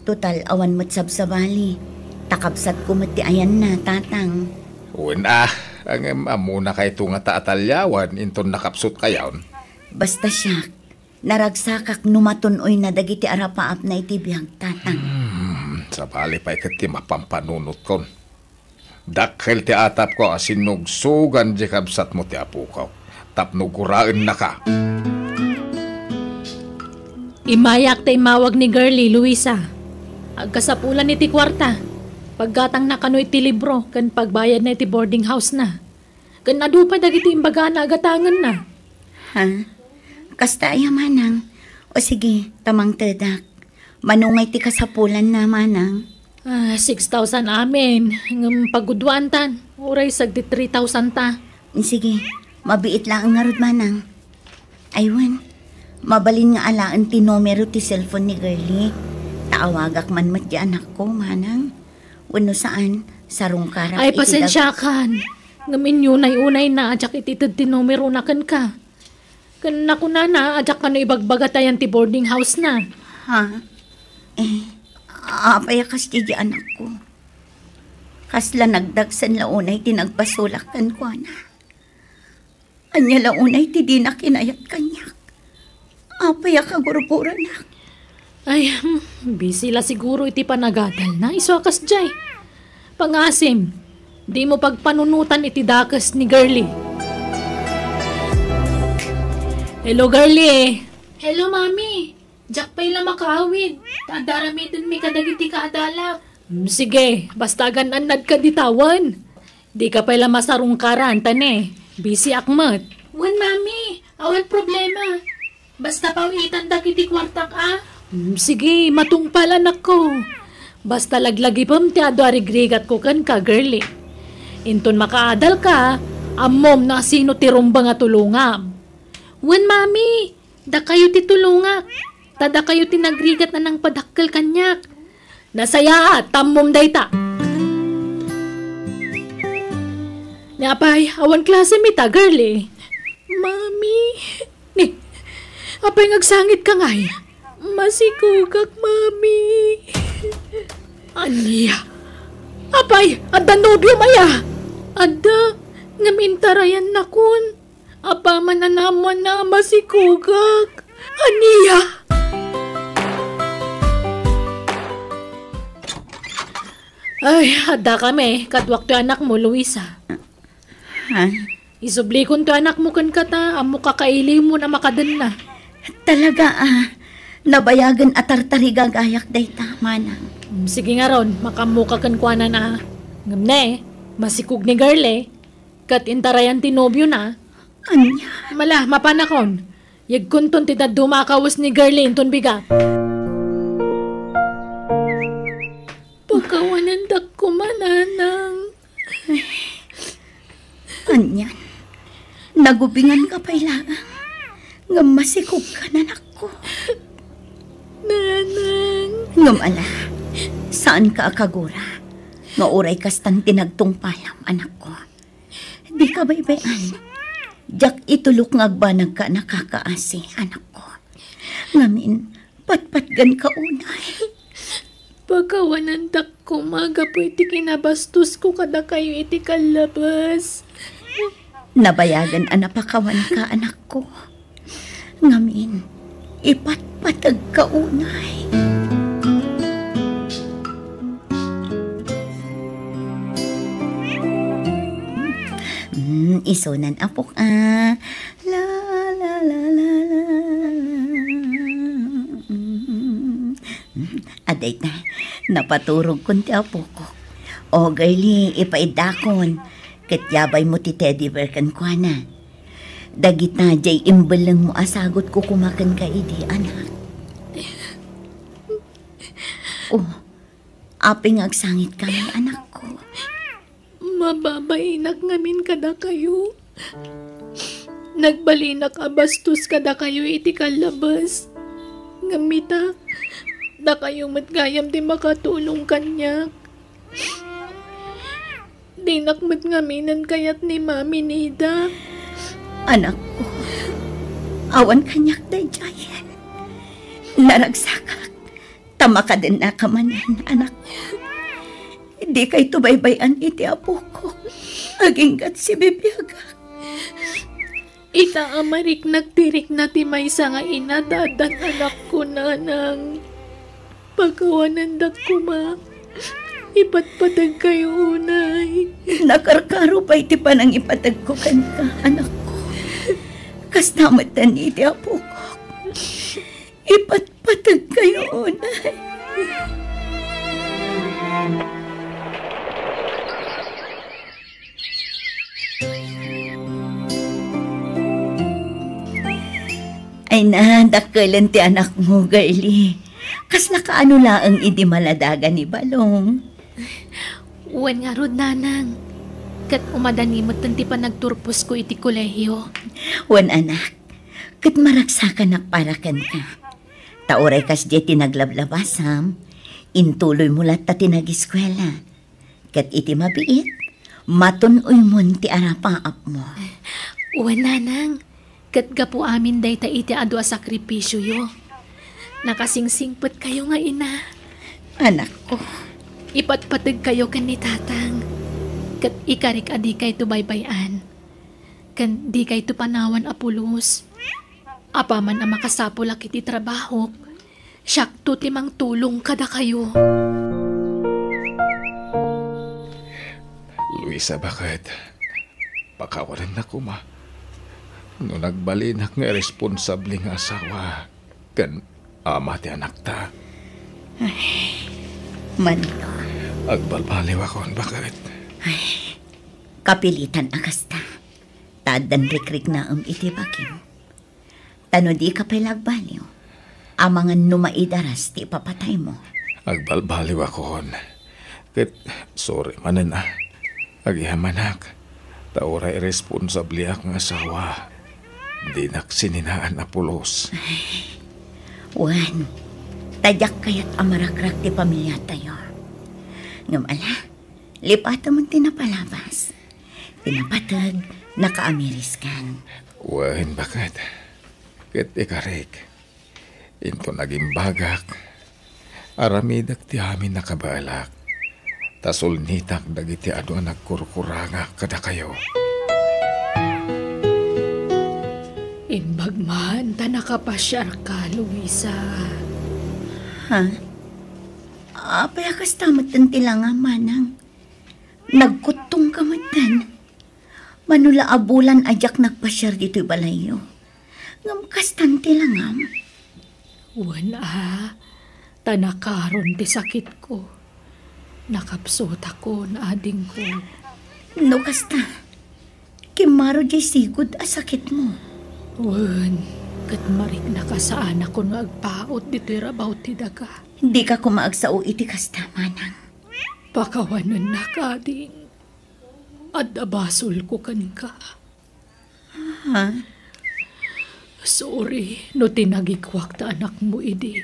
Total, awan met sabsabali. Ta kabsatko met ti ayanna, Tatang. Wen a, ngem ammona kayto nga ta atalyawan inton nakapsutkayon? Basta siak, naragsakak no matun-oyna dagiti arapaapna iti biag, Tatang. Hmm, sabali pay ket ti mapampanunotko. Dakkel ti atapko a sinugsogan di kabsatmo ti apoko tapno guraennaka. Immayak ta immawag ni Girlie, Luisa. Agkasapulan iti kuarta. Paggatangna kano iti libro ken pagbayadna iti boarding house na. Ken adu pay dagiti imbagana a gatangenna. Ha? Kasta aya, manang? O sige, ta mangtedak. Mano ngay ti kasapulanna, manang? Ah, six thousand amin. Ngem pagudwantan. Uray sagdi three thousand ta. Sige, mabiit laeng ngarud, manang. Ay wen, mabalin nga alaen ti numero ti cellphone ni Girlie. Ta awagak man met di anakko, manang. Wenno saan, sarungkarak iti dag- Ay, pasensiakan. Ngem inyunay-unayna a diak itited ti numerona kenka. Ken nakunana a diak kano ibagbaga ta ayan ti boarding house na. Ha? Eh, apay a kasdi di anakko? Kasla nagdagsen la unay ti nagpasulak kenkuana. Ania la unay ti dina kinayat kaniak? Apay a kagurguranak? Ay, hmm, busy la siguro iti panagadalna. Isu a kasdiay. Pangasim, dimo pagpanunotan iti dakes ni Girlie. Hello, Girlie. Hello, Mami. Diak pay la makaawid. Ta adda aramidenmi kadagiti kaadalak. Hmm, sige, basta agan-annadka dita wen. Dika pay la masarungkaran, ta ne, busy-ak met. Wen, Mami, awan problema. Basta paw-itandak iti kuartak a. Hmm, sige, matungpal, anakko. Basta laglagipem ti adu a rigrigatko kenka, Girlie. Inton makaadalka, ammom no asino ti rumbeng a tulongam. Wen, Mami, dakayo ti tulongak. Ta dakayo ti nagrigat a nangpadakkel kaniak. Nasayaat, ta ammom dayta. Ni apay, awan klasem ita, Girlie. Mami. Ni, apay nga agsangitka ngay? Masikogak, Mami. Ania? Apay, adda nobiom aya? Adda, ngem intarayannakon. Apaman a naammoanna a masikogak. Ania? Ay, adda kami. Kaduak toy anakmo, Luisa. Ha? Isublikon toy anakmo kenka ta ammok a kailimon a makadenna. Talaga, a. Nabayagen a tartarigagayak dayta, manang. Mm, sige ngarud, makaammoka kenkuana, a. Ngem ne, masikog ni Girlie. Ket intarayan ti nobiona. Ania? Mala, mapanakon. Yegkonton ti dadduma a kawes ni Girlie inton bigat. Pakawanandakko, manang. Anian, nagubinganka pay laeng. Ngem masikogka, anakko. Nanang. Ngem ala, saanka a kagura nga uray kastan ti nagtungpalam, anakko. Dika baybay-an. Diak itulok nga agbanagka a nakakaasi, anakko. Ngamin, patpatganka unay. Pakawanandak koma gapu iti kinabastosko kadakayo iti kallabes. Nabayagen a napakawanka, anakko. Ngamin, ipatpategka unay. Mm, isunan, apok, a. La, la, la, la, la, la. Mm. Adayta, napaturogkon ti apokok. O, girlie, ipaiddakon, ket yabaymo ti teddy bear kenkuana. Dagita diay imbellengmo a sagutko koma kenka idi, anak. O, apay nga agsangitka ngay, anakko? Mababainak ngamin kadakayo. Nagbalinak a bastos kadakayo iti kallabas. Ngem ita, dakayo met gayam ti makatulong kaniak. Dinak met ngaminen kayat ni Mami Nida. Anakko, awan kaniak daydiay. Naragsakak. Ta makadennaka manen, anak. Dikayto baybay-an iti apokok. Agingga ti sibibiagak. Ita a mariknak ti rikna ti maysa nga ina ta addan anakko, nanang. Pakawanendak koma. Ipatpategkayo unay. Nakarkaro pay ti panangipategko kenka, anakko. Kasta metten iti apokok. Ipatpategkayo unay. Ay na, dakkelen ti anakmo, girlie. Kasla kaano laeng idi maladaga ni Balong? Wen ngarud, nanang. Ket umadani metten ti panagturposko iti kolehio. Wen, anak. Ket maragsakanak para kenka. Ta uray kasdiay ti naglablabasam, intuloymo latta ti nagiskuela. Ket iti mabiit, matun-oymon ti arapaapmo. Wen, nanang. Ket gapu amin dayta iti adu a sakripisioyo. Nakasingsingpetkayo nga ina. Anakko. Ipatpategkayo ken ni tatang. Ket ikarik a dikayto baybay-an. Ken dikayto panawan a pulos. Apaman a makasapulak iti trabahok, siakto ti mangtulong kadakayo. Luisa, baket, pakawanennak koma no nagbalinak nga iresponsable nga asawa ken ama ti anakta. Ay, Manilo. Agbalbaliwakon, baket. Ay, kapilitan a kasta. Ta addan rikriknaem iti bagim. Ta no dika pay la agbaliw, amangan no maidaras ti ipapataymo. Agbalbaliwakon. Ket sorry manen a. Agyamanak. Ta uray iresponsableak nga asawa, dinak sininaan a pulos. Ay, wen, ta diak kayat a marakrak ti pamiliatayo. Ngem ala, lipatem ti napalabas. Ti napateg, nakaamiriskan. Wen, baket. Ket ikarik, inton agimbagak, aramidek ti amin a kabaelak, ta sulnitak dagiti adu a nagkurkurangak kadakayo. Imbag man ta nakapasiarka, Luisa. Ha? Apay a kasta metten ti langam, manang? Nagkuttongka metten. Mano la a bulan a diak nagpasiar ditoy balayyo. Ngem kastan ti langam. Wen a, ta nakaron ti sakitko. Nakapsutakon, adingko. No kasta, kimmaro diay sigud a sakitmo. Wen, ket mariknaka saanakon nga agpaut ditoy rabaw ti daga. Dika koma agsao iti kasta, manang. Pakawanennak, ading. Adda basolko kenka. Ha? Sorry no tinagikuak ta anakmo idi.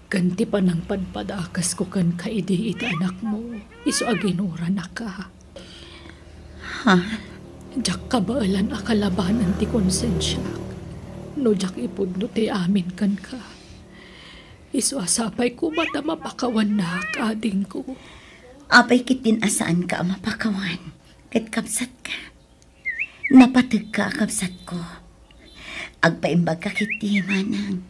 Ken ti panangpadpadakesko kenka idi iti anakmo, isu a ginuranaka. Ha? Diak kabaelan a kalabanen ti konsensiak no diak ipudno ti amin kenka. Isu a sapay koma ta mapakawannak, adingko. Apay ketdin a saanka a mapakawan ket kabsatka? Napategka a kabsatko. Agpaimbagka ketdi, manang,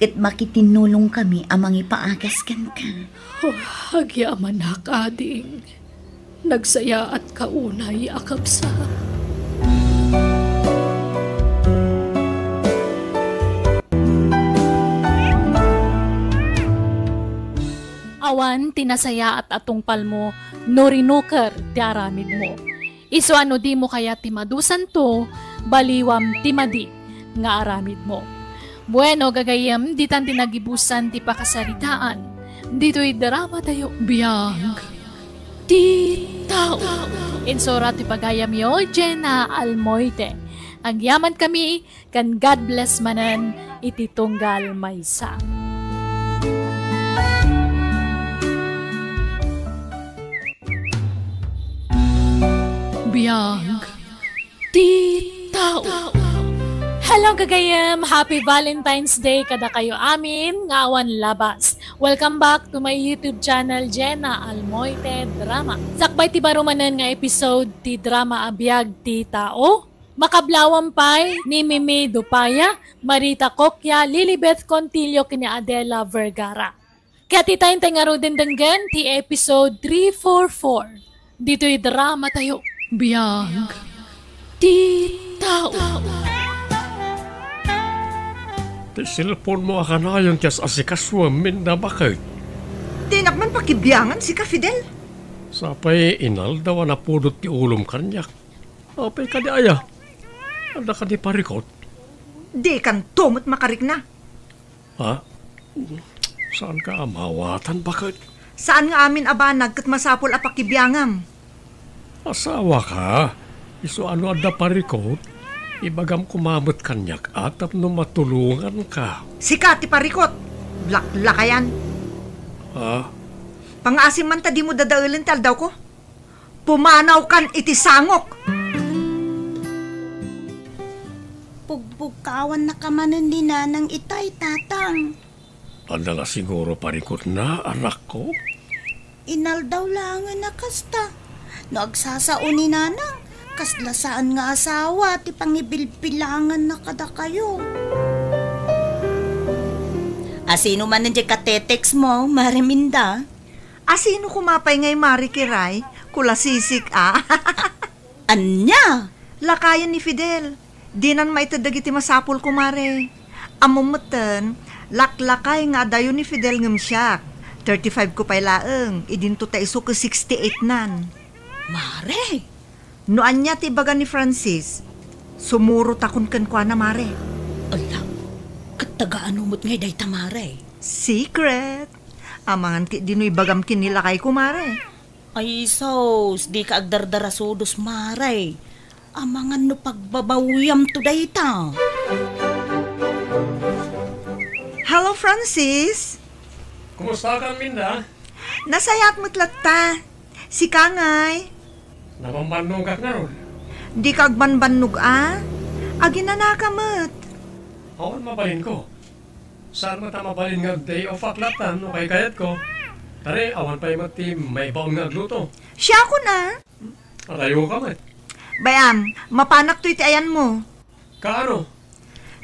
ket makitinnulongkami a mangipaagas kenka. Oh, agyamanak, ading. Nagsayaatka unay a kabsat. Awan ti nasayaat a tungpalmo no rinuker ti aramidmo. Isu a no dimo kayat ti madusanto, baliwam ti madi nga aramidmo. Bueno, gagayyem, ditan ti nagibusan ti pakasaritaan. Ditoy drama tayo, Biag ti Tao. Insurat ti pagayamyo, Jenna Almoite. Agyaman kami ken God bless manen iti tunggal maysa. Biag ti Tao. Hello, gagayyem! Happy Valentine's Day kadakayo amin nga awan labas. Welcome back to my YouTube channel, Jenna Almoite Drama. Sakbay ti baro manen nga episode ti drama a Biag ti Tao, makablawam pay ni Mimi Dupaya, Marita Coquia, Lilibeth Contillo ken ni Adela Vergara. Ket ita intay ngaruden denggen ti episode three four four. Ditoy drama tayo, Biag ti Tao. Ti cellphone mo a kanayon ti as-asikasuem, Minda, baket? Dinak man pakibiangan sika, Fidel. Sapay inaldaw a napudot ti ulom kaniak. Apay kadi aya? Adda kadi parikot? Dikanto met makarikna. Ha? Saanka a maawatan, baket? Saan nga amin a banag ket masapul a pakibiangam. Asawaka, isu a no adda parikot, ibagam koma met kaniak a tapno matulonganka. Sika ti parikot! Laklakayan! Ha? Pangaasim man ta dimo dadaelen ti aldawko. Pumanawkan iti sangok! Pugbugkawannaka manen ni Nanang itay, Tatang. Adda la siguro parikotna, anakko? Inaldaw laengen a kasta. No agsasao ni Nanang, kasla saan nga asawa ti pangibilbilanganna kadakayo. Asino manen diay katetext mo, Mare Minda? Asino koma pay ngay, Mare Kiray? Kulasisik a. Ania? Lakayen ni Fidel. Dinan maited dagiti masapulko, Mare. Ammom metten, laklakay nga adayo ni Fidel ngem siak. Thirty-five ko pay laeng, idinto ta isu ket sixty-eight nan. Mare! No ania ti ibaga ni Francis, sumurotakon kenkuana, Mare. Ala, ket taga-ano met ngay dayta, Mare? Secret! Amangan ketdi no ibagam ken ni lakayko, Mare. Ay sus, dika agdardarasudos, Mare. Amangan no pagbabawiamto dayta. Hello, Francis. Kumustakan, Minda? Nasayaat met latta. Sika ngay? Nabambannogak ngarud. Dika agbanbannog a? Aginanaka met. Awan mabalinko. Saan met a mabalin nga day off ak latta no kaykayatko. Tari, awan pay met ti maibaon nga agluto. Siakon a? Adayoka met. Bay-am, mapanak toy ti ayanmo. Kaano?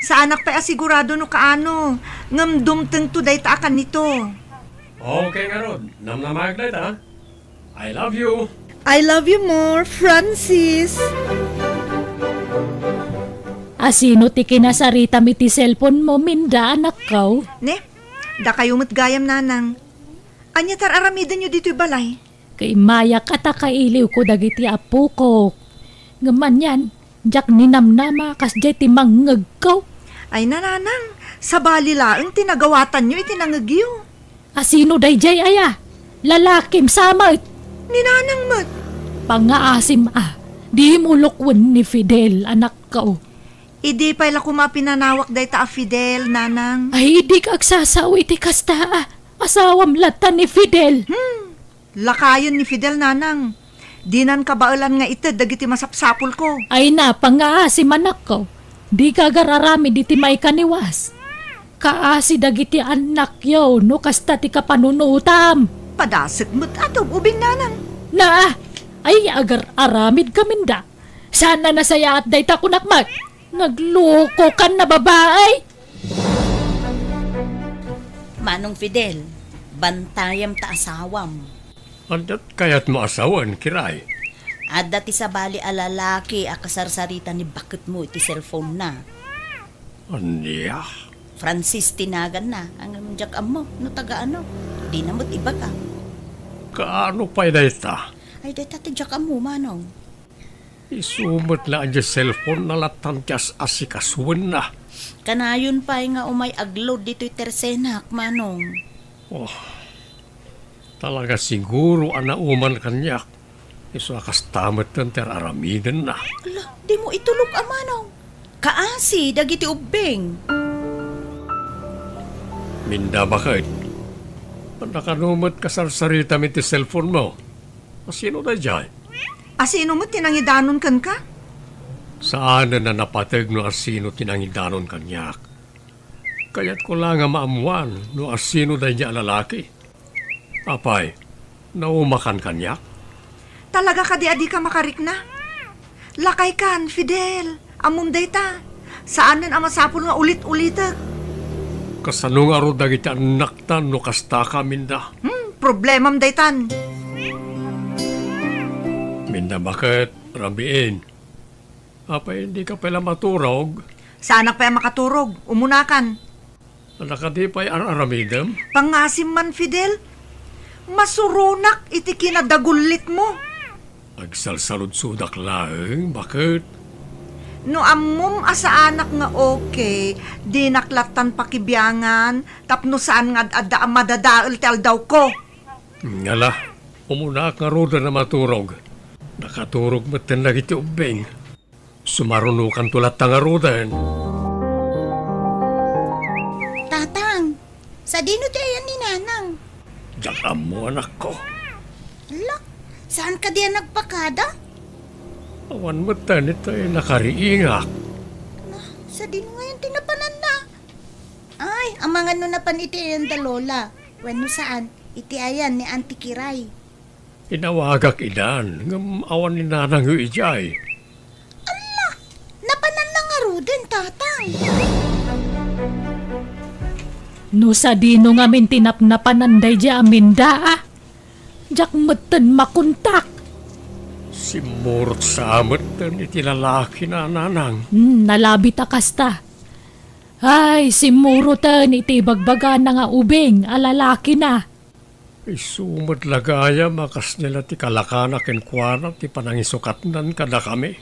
Saanak pay a sigurado no kaano, ngem dumtengto dayta a kanito. Okay ngarud, namnamaek dayta. I love you. I love you more, Francis. Asino ti kinasaritam iti cellphone mo, Minda, anakko? Ne? Dakayo met gayam, Nanang. Ania ti ar-aramidenyo ditoy balay? Kaimayak a ta kailiwko dagiti apokok. Ngem anian, diak ninamnama kasdiay ti mangngegko. Ay, Nanang, sabali laeng ti nagawatanyo iti nangngegyo. Asino daydiay aya? Lalakim sa met. Ni Nanang met. Pangaasim a, dimo lukwen ni Fidel, anakko. Idi pay la koma pinanawak dayta a Fidel, Nanang. Ay, dika agsasao iti kasta a. Asawam latta ni Fidel. Hmm. Lakayen ni Fidel, Nanang. Dinan kabaelan nga ited dagiti masapsapulko. Ay, napangaasim, anakko. Dika agar-aramid iti maikaniwas. Kaasi dagiti annakyo no kasta ti kapanunotam. Padasek met a tub-ubing, Nanang. Naa, ay agar-aramidka, Minda. Saan a nasayaat dayta, kunak met. Naglokokan a babai. Manong Fidel, bantayam ta asawam. Adda kayatmo a sawen, Kiray? Adda ti sabali a lalaki a kasarsarita ni baketmo iti cellphone-na. Ania? Francis ti naganna, ngem diak ammo no taga ano. Dina met ibaga. Kaano pay dayta? Ay, dayta ti diak ammo, Manong. Isu met la a diay cellphone-na lattan ti as-asikasuenna. Kanayon pay nga umay agload ditoy tersenak, Manong. Oh, talaga siguro a nauman kaniak. Isu a kasta metten ti ar-aramidenna. Ala, dimo itulok a, Manong. Kaasi dagiti ubbing. Minda, baket. Nakano met kasarsaritam iti cellphone-mo? Asino daydiay? Asino met ti nangidanon kenka? Saanen a napateg no asino ti nangidanon kaniak. Kayatko la nga maammuan no asino daydiay a lalaki. Apay, naumakan kaniak? Talaga kadi a dika makarikna? Lakaykan, Fidel. Ammom dayta. Saanen a masapul nga ulit-ulitek. Kasano ngarud dagiti annakta no kastaka, Minda? Hmm, problemam daytan. Minda, baket, rabiin. Apay, dika pay la maturog? Saanak pay a makaturog. Umunakan. Ala, kadi pay ar-aramidem? Pangasim man, Fidel. Masuronak iti kinadagullitmo. Agsalsaludsodak laeng, baket? No ammom a saanak nga okay, dinak lattan pakibiangan tapno saan nga ad-adda a madadael ti aldawko. Ngala, umunaak ngaruden a maturog. Nakaturog metten dagiti ubbing. Sumarunokanto latta ngaruden. Tatang, sadino ti ayan ni Nanang? Diak ammo, anakko. Ala, saan kadi a nagpakada? Awan met ta, itoy nakariingak. Na, sadino ngayon ti napananna? Ay, amangan no napan iti ayan da Lola. Wenno saan, iti ayan ni Auntie Kiray. Inawagak idan, ngem awan ni Nanangyo idiay. Ala, napananna ngaruden, Tatang. No sadino ngamin ti napnapanan daydiay a Minda, a? Diak metten makontak. Simmurot sa metten iti lalakina, Nanang. Hmm, nalabit a kasta. Ay, simmuroten iti ibagbagana nga ubing a lalakina. Isu met la gayam a kasdiay la ti kalakana kenkuana ti panangisukatnan kadakami.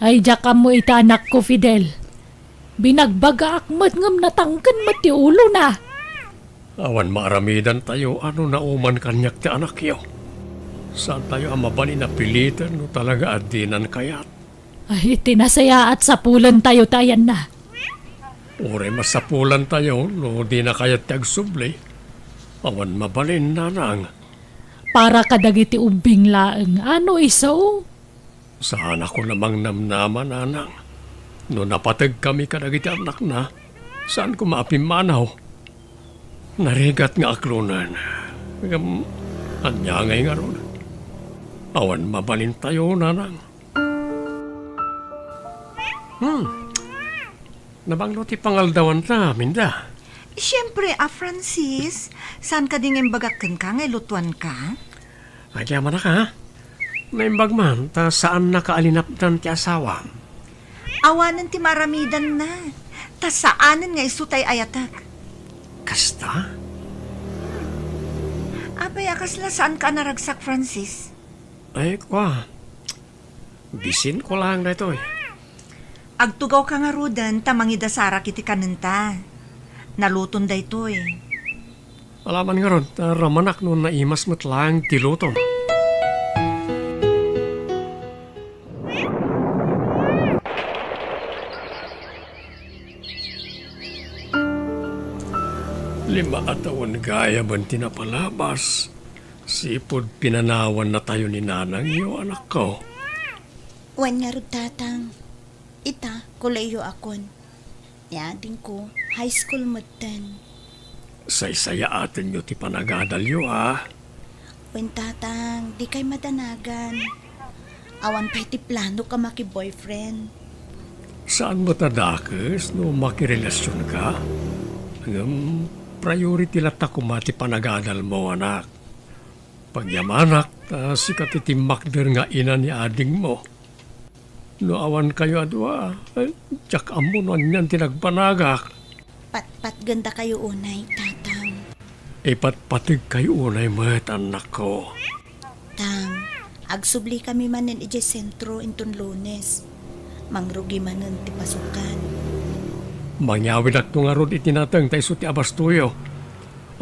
Ay, diak ammo ita, anakko, Fidel. Binagbagaak met ngem natangken met ti ulona. Awan maaramidantayo a no nauman kaniak ti anakyo. Saantayo a mabalin a piliten no talaga a dinan kayat. Ay, iti nasayaat, sapulentayo ti ayanna. Uray masapulantayo no dina kayat ti agsubli. Awan mabalin, Nanang. Para kadagiti ubbing laeng, ano isu? Saanakon a mangnamnama, Nanang. No napategkami kadagiti annakna, saan koma a pimmanaw. Narigat nga aklonen. Ngem, ania ngay ngarud? Awan mabalintayo, Nanang. Hmm. Nabanglo ti pangaldawanta, Minda. Siempre, a Francis, saan kadi nga imbagak kenka nga ilutuanka? Agyamanak, a? Naimbag man, ta saannaka a linapdan ti asawam. Awanen ti maaramidanna, ta saanen nga isu ti ay-ayatek. Kasta? Apay a kasla saanka a naragsak, Francis? Ay, kua. Bisinko laeng daytoy. Agtugawka ngaruden ta mangidasarak iti kanenta. Naluton daytoy. Alaman ngarud, ta ramanak no naimas met laeng ti lutom. Lima a tawen gayamen ti napalabas. Sipud pinanawannatayo ni nanangyo, anakko. Wen ngarud, Tatang. Ita, kolehiyo akon. Ni adingko, high school metten. Saysayaatenyo ti panagadalyo, a? Wen, Tatang, dikay madanagan. Awan pay ti planok a maki-boyfriend. Saan met a dakes no makirelasionka? Ngem priority latta koma ti panagadalmo, anak. Pagyamanak, ta sika ti timmakder nga ina ni adingmo. No awankayo a dua, eh, diak ammo no anian ti nagbanagak. Patpatgendakayo unay, Tatang. Ipatpategkayo unay met, annakko. Tang, agsublikami manen idiay sentro inton Lunes. Mangrugi manen ti pasukan. Mangyawidakto ngarud iti nateng ta isu ti abastoyo.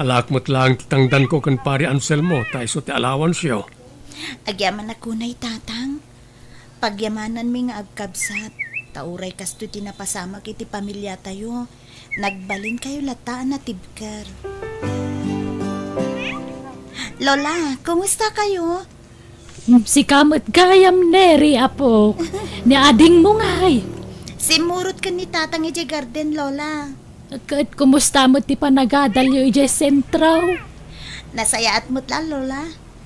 Alaak met laeng ti tangdanko ken Pari Anselmo ta isu ti alawansyo. Agyamanak unay, Tatang. Pagyamananmi nga agkabsat, ta uray kastoy ti napasamak iti pamiliatayo, nagbalinkayo latta a natibker. Lola, kumusta kayo? Sika met gayam, Neri, apok. Ni adingmo ngay? Simmurot ken ni Tatang idiay garden, Lola. Ket kumusta met ti panagadalyo idiay sentro? Nasayaat met la, Lola.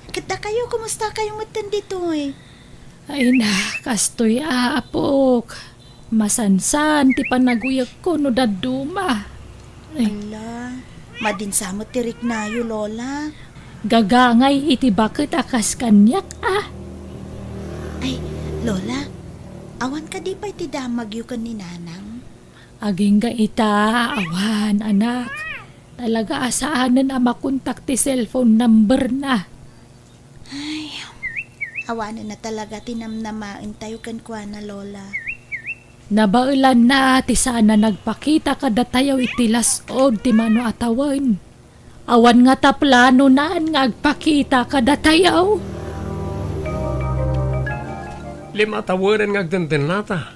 Ket dakayo, kumusta kayo met ditoy? Ay na, kastoy, apok. Masansan ti panaguyekko no dadduma. Ay. Ala, madinsa met ti riknayo, Lola. Gagangay iti baket a kas kaniak, a. Ay, Lola, awan kadi pay ti damagyo ken ni Nanang? Agingga ita, awan, anak. Talaga a saanen a makontak ti cellphone number na. Ay, awanen na talaga ti namnamaentayo kenkuana, Lola. Nabaelanna ti saan a nagpakita kadatayo iti las-ud ti mano a tawen. Awan ngata planonan nga agpakita kadatayo. Lima a tawenen nga agdendennata.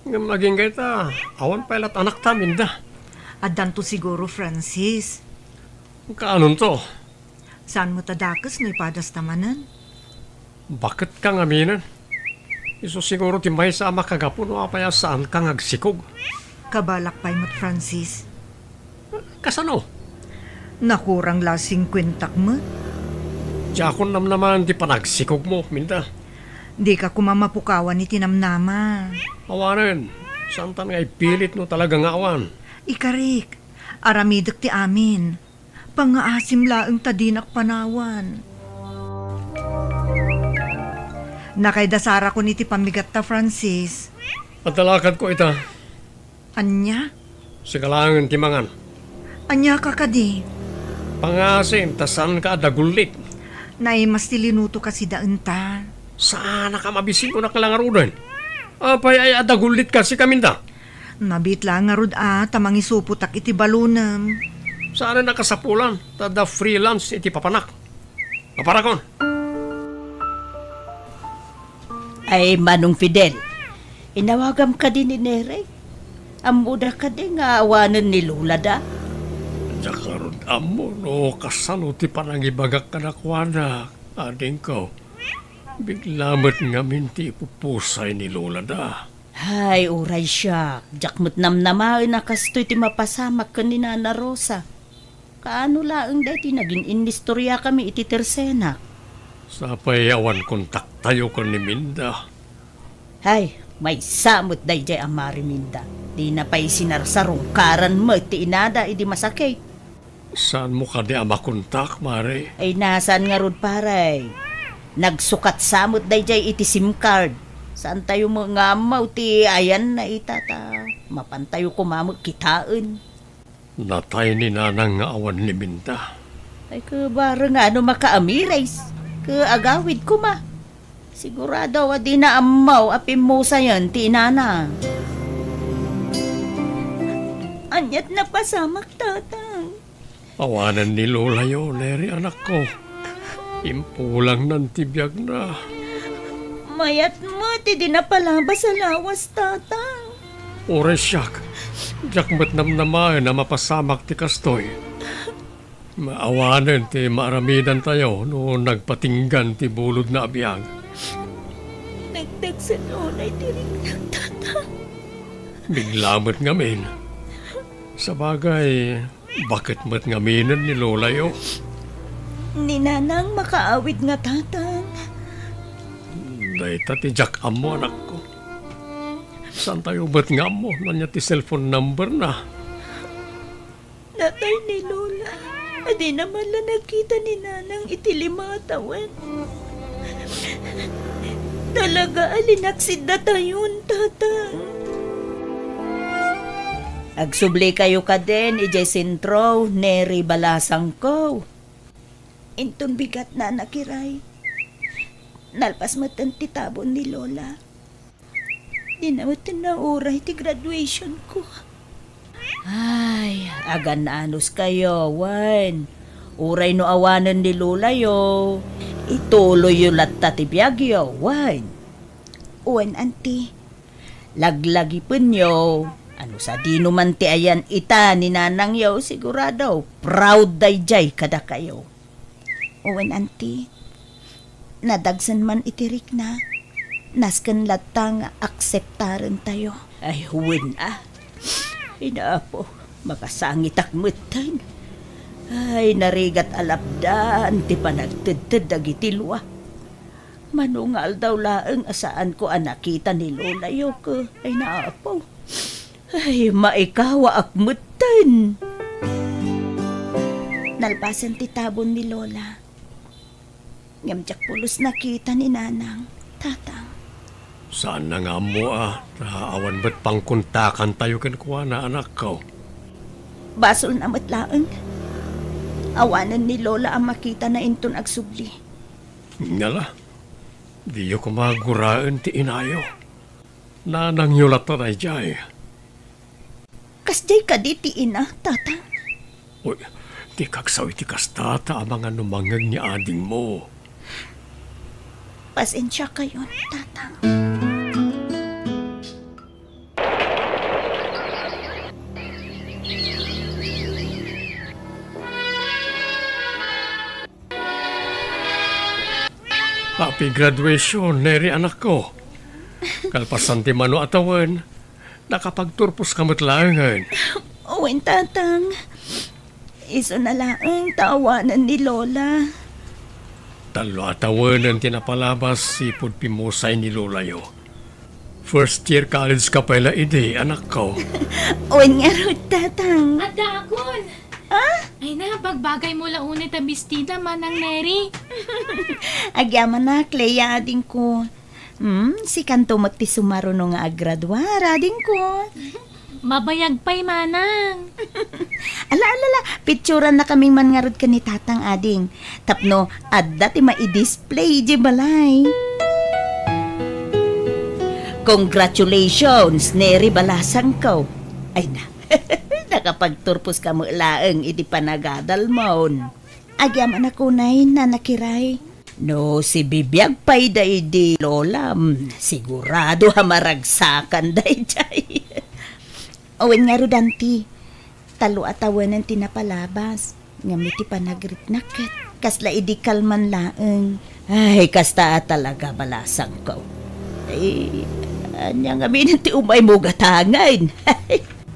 Ngem agingga ita, awan pay lat anakta, Minda. Addanto siguro, Francis. Kaanonto? Saan met a dakes no ipadasta manen? Baket ka ngaminen. Isu siguro ti maysa a makagapu no apay a saan ka nga agsikog. Kabalak pay met, Francis. Kasano? Nakurang la singkuentak met. Diakon namnamaen ti panagsikogmo, Minda. Dika koma mapukawan iti namnama. Awanen, saantan nga ipilit no talaga nga awan. Ikarik, aramidek ti amin. Pangngaasim laeng ta dinak panawan. Nakaidasarakon iti pammigatta, Francis. Adda lakadko ita. Ania? Sika laengen ti mangan. Ania ka kadi? Pangngaasim ta saanka a dagullit. Naimas ti linuto kasi daenta. Saanak a mabisin, kunak la ngaruden. Apay ay a dagullit kasi kaminda? Mabiit la ngarud a ta mangisupotak iti balonem. Saanen a kasapulan ta adda freelance iti papanak. Aparakon. Ay, Manong Fidel, inawagam kadi ni Neri? Ammoda kadi nga awanen ni Lolada? Diak ngarud ammo no kasano ti panangibagak kadakuada, adingko. Bigla met ngamin ti ipupusay ni Lolada. Hay, uray siak, diak met namnamaen a kastoy ti mapasamak ken ni Nana Rosa. Kaano laeng daytoy nagin-inistoriakami iti tersenak? Sapay awan kontaktayo ken ni Minda. Hay, maysa met daydiay a Mari Minda. Dina pay sinarsarungkaran met ti inada idi masakit. Saanmo kadi a makontak, Mari? Ay, nasaan ngarud, pare? Nagsukat sa met daydiay iti sim card. Saantayo met nga ammo ti ayanna ita ta mapantayo koma met kitaen. Natay ni Nanang nga awan ni Minda. Ay, ket bareng nga no makaamires, ket agawid koma. Sigurado a dina ammo a pimmusayen ti inana. Ania't napasamak, Tatang? Awanen ni Lolayo, Neri, anakko. Impulangnan ti biagna. Mayat met idi napalabas a lawas, Tatang. Uray siak, diak met namnamaen a mapasamak ti kastoy. Awanen ti maaramidantayo no nagpatinggan ti bulodna a biag. Nagdagsen unay ti riknak, Tatang. Bigla met ngamin. Sabagay, baket met ngaminen ni Lolayo? Ni Nanang makaawid nga, Tatang. Dayta ti diak ammo, anakko. Saantayo met nga ammo no ania ti cellphone number na. Natay ni Lola. Adina man la nakita ni Nanang iti lima a tawen. Talaga a linaksid datayon, Tatang. Agsublikayo kadin idiay sentro, Neri balasangko. Inton bigat, Nana Kiray. Nalpas metten ti tabon ni Lola. Dina metten nauray ti graduation ko. Ay, agan-anos kayo, wen. Uray no awanen ni Lolayo, ituloyyo latta ti biagyo, wen. Wen, Auntie. Laglagipenyo, ano sadino man ti ayan ita ni nanangyo, sigurado, proud daydiay kadakayo. Wen, Auntie. Nadagsen man iti rikna, nasken latta nga akseptarentayo. Ay, wen a. Ay, Apo, makasangitak metten. Ay, narigat a lapdan ti panagtedted dagiti lua. Mano nga aldaw laeng a saanko a nakita ni Lolayo, ke, ay, Apo. Ay, maikawaak metten. Nalpasen ti tabon ni Lola. Ngem diak pulos nakita ni Nanang, Tatang. Saanna nga ammo a, ta awan met pangkontakantayo kenkuana, anakko. Basolna met laeng. Awanen ni Lola a makitana inton agsubli. Ngala, diyo koma guraen ti inayo. Nanangyo latta daydiay. Kasdiay kadi ti ina, Tatang? Uy, di kagsaw iti kasta ta amangan no mangngeg ni adingmo. Pasensiakayon, Tatang. Happy graduation, Neri, anakko. Kalpasan ti mano a tawen, nakapagturposka met laengen. Wen, Tatang. Isuna laeng ta awanen ni Lola. Tallo a tawenen ti napalabas ipud pimusay ni Lolayo. First year college ka pay la idi, anakko. Wen ngarud, Tatang. Addaakon! Ah? Ay na, bagbagaymo la unay ta bestida, Manang Neri. Agyamanak, Clea, adingko. Hmm, sikanto met ti sumaruno nga agraduar, adingko. Mabayag pay, Manang. Ala, ala, ala, picturannakaming man ngarud ken ni Tatang, ading. Tapno adda ti maidisplay idiay balay. Congratulations, Neri balasangko. Ay na, nakapagturposka met laeng iti panagadalmon. Agyamanak unay, Nana Kiray. No sibibiag pay daydi Lolam, sigurado a maragsakan daydiay. Wen ngarud, Auntie. Tallo a tawenen ti napalabas. Ngem iti panagriknak ket kasla idi kalman laeng. Ay, kasta a talaga, balasangko. Ay, ania ngamin ti umaymo gatangen?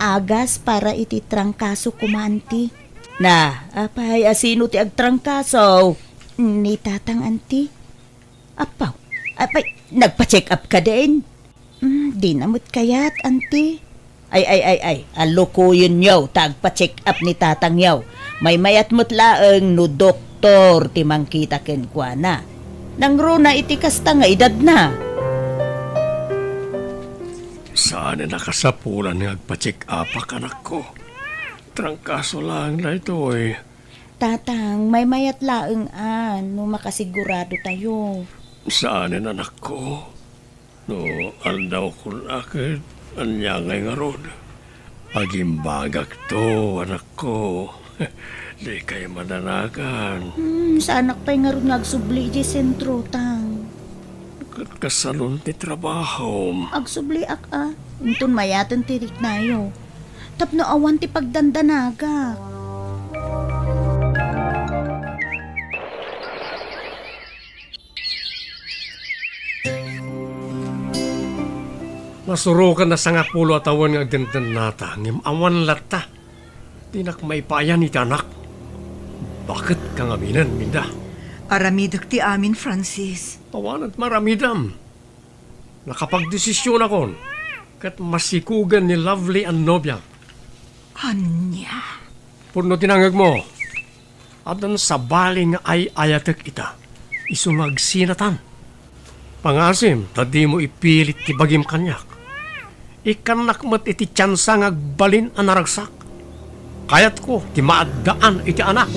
Agas para iti trangkaso koma, Auntie. Na, apay, a sino ti agtrangkaso? Ni Tatang, Auntie. Apaw, apay, nagpa-check up kadin? Mm, dina met kayat, Auntie. Ay, ay, ay, ay, alukoyenyo ta agpa-check up ni Tatangyo. Maymayat met laeng no doktor ti mangkita kenkuana. Nangruna iti kasta nga edadna. Saan a nakasapulan nga agpa-check upak, anakko. Trangkaso laeng daytoy. Tatang, maymayat laeng a no makasigurado tayo. Saanen, anakko. No aldawkon a ket ania ngay ngarud? Agimbagakto, anakko. Dikay madanagan. Hmm, saanak pay ngarud nga agsubli idiay sentro, Tang. Ket kasanon ti trabahom? Agsubliak a. Inton mayaten ti riknayo. Tapno awan ti pagdandanaga. Masurokan a sangapulo a tawen nga agdendennata, ngem awan latta. Dinak maipayan iti anak. Baket ka ngaminen, Minda. Aramidek ti amin, Francis. Awan met maaramidam. Nakapagdesisionakon ket masikugen ni Lovely a nobiak. Ania? Pudno ti nangngegmo. Addan sabali nga ay-ayatek ita. Isu nga agsinatan. Pangaasim ta dimo ipilit ti bagim kaniak. Ikkannak met iti tiansa nga agbalin a naragsak. Kayatko ti maaddaan iti anak.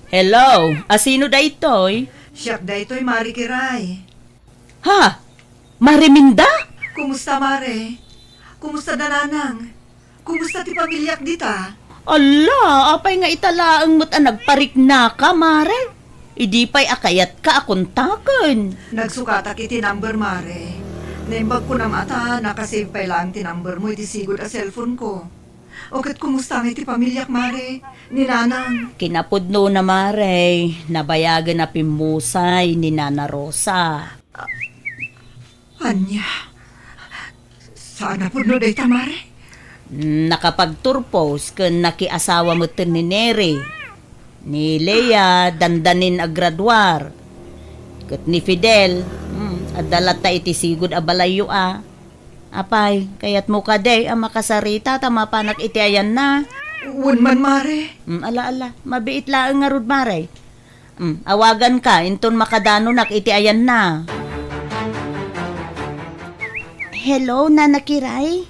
Hello, asino daytoy? Siak daytoy, Mare Kiray. Ha? Mare Minda? Kumusta, Mare? Kumusta da Nanang? Kumusta ti pamiliak dita? Ala, apay nga ita laeng met a nagpariknaka, Mare? Idi pay a kayatka a kontaken. Nagsukatak iti number, Mare. Naimbag kunam a ta nakasave pay laeng ti number mo iti sigud a cellphone ko. O ket kumusta nga iti pamiliak, Mare? Ni Nanang? Kinapudnona, Mare, nabayagen a pimmusay ni Nana Rosa. Ania? Saan a pudno dayta, Mare? Nakapagturpos ken nakiasawa metten ni Neri. Ni Lea, dandanin agraduar. Ket ni Fidel, hmm, adda latta iti sigud a balayyo a. Apay, kayatmo kadi a makasarita ta mapanak iti ayanna? Wen man, Mare. Hmm, ala, ala. Mabiit laeng ngarud, Mare. Hmm, awaganka inton makadanonak iti ayanna. Hello, Nana Kiray?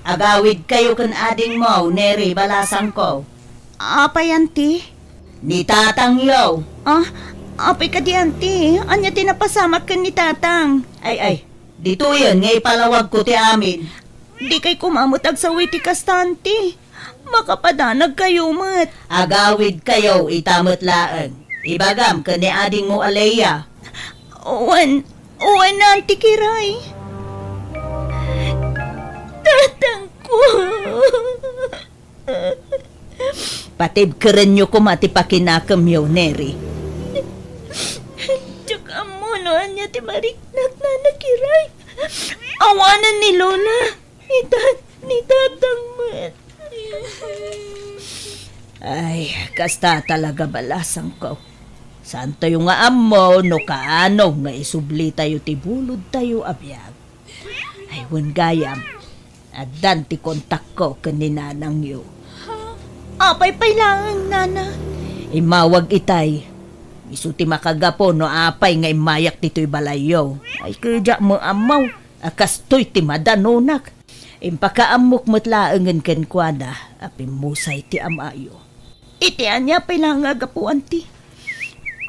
Agawidkayo ken adingmo, Neri balasangko. Apay, Auntie? Ni tatangyo. Ah, apay kadi, Auntie? Ania ti napasamak ken ni Tatang? Ay, ay, ditoyen nga ipalawagko ti amin. Dikay koma met agsaw iti kasta, Auntie. Makapadanagkayo met. Agawidkayo ita met laeng. Ibagam ken ni adingmo a Lea. Wen, wen, Auntie Kiray. Tatangko. Patibkerenyo koma ti pakinakemyo, Neri. Diak ammo no ania ti mariknak, Nana Kiray. Awanen ni Lola. Ni tat-, ni Tatang met. Ay, kasta talaga balasangko. Saantayo nga ammo no kaano nga isublitayo ti bulodtayo a biag. Ay, wen gayam, addan ti kontakko ken ni nanangyo. Apay pay laeng, Nana? Immawag itay. Isu ti makagapu no apay nga immayak ditoy balayyo. Ay, ket diak met ammo a kastoy ti madanonak. Impakaammok met laengen kenkuana a pimmusay ti amayo. Iti ania pay laeng a gapu, Auntie?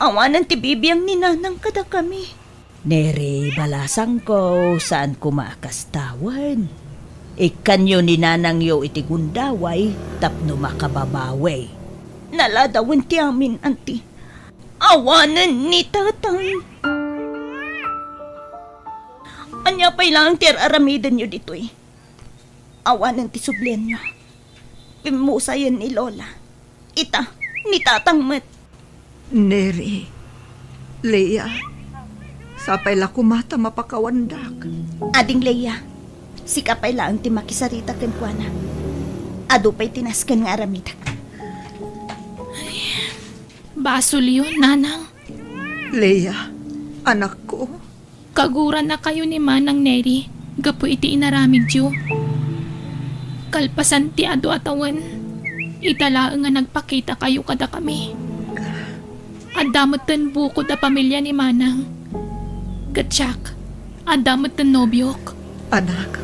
Awanen ti bibiang ni Nanang kadakami. Neri, balasangko, saan koma a kasta wen. Ikkanyo ni nanangyo iti gundaway tapno makababawi. Naladawen ti amin, Auntie. Awanen ni Tatang. Ania pay laeng ti ar-aramidenyo ditoy? Awanen ti sublianyo. Pimmusayen ni Lola. Ita, ni Tatang met. Neri, Lea, sapay la koma ta mapakawandak. Ading Lea, sika pay laeng ti makisarita kenkuana. Adu pay ti nasken nga aramidek. Basolyo, Nanang. Lea, anakko. Kagurannakayo ni Manang Neri gapu iti inaramidyo. Kalpasan ti adu a tawen, ita laeng a nagpakitakayo kadakami. Adda metten bukod a pamilia ni Manang. Ket siak, adda metten nobiok. Anak,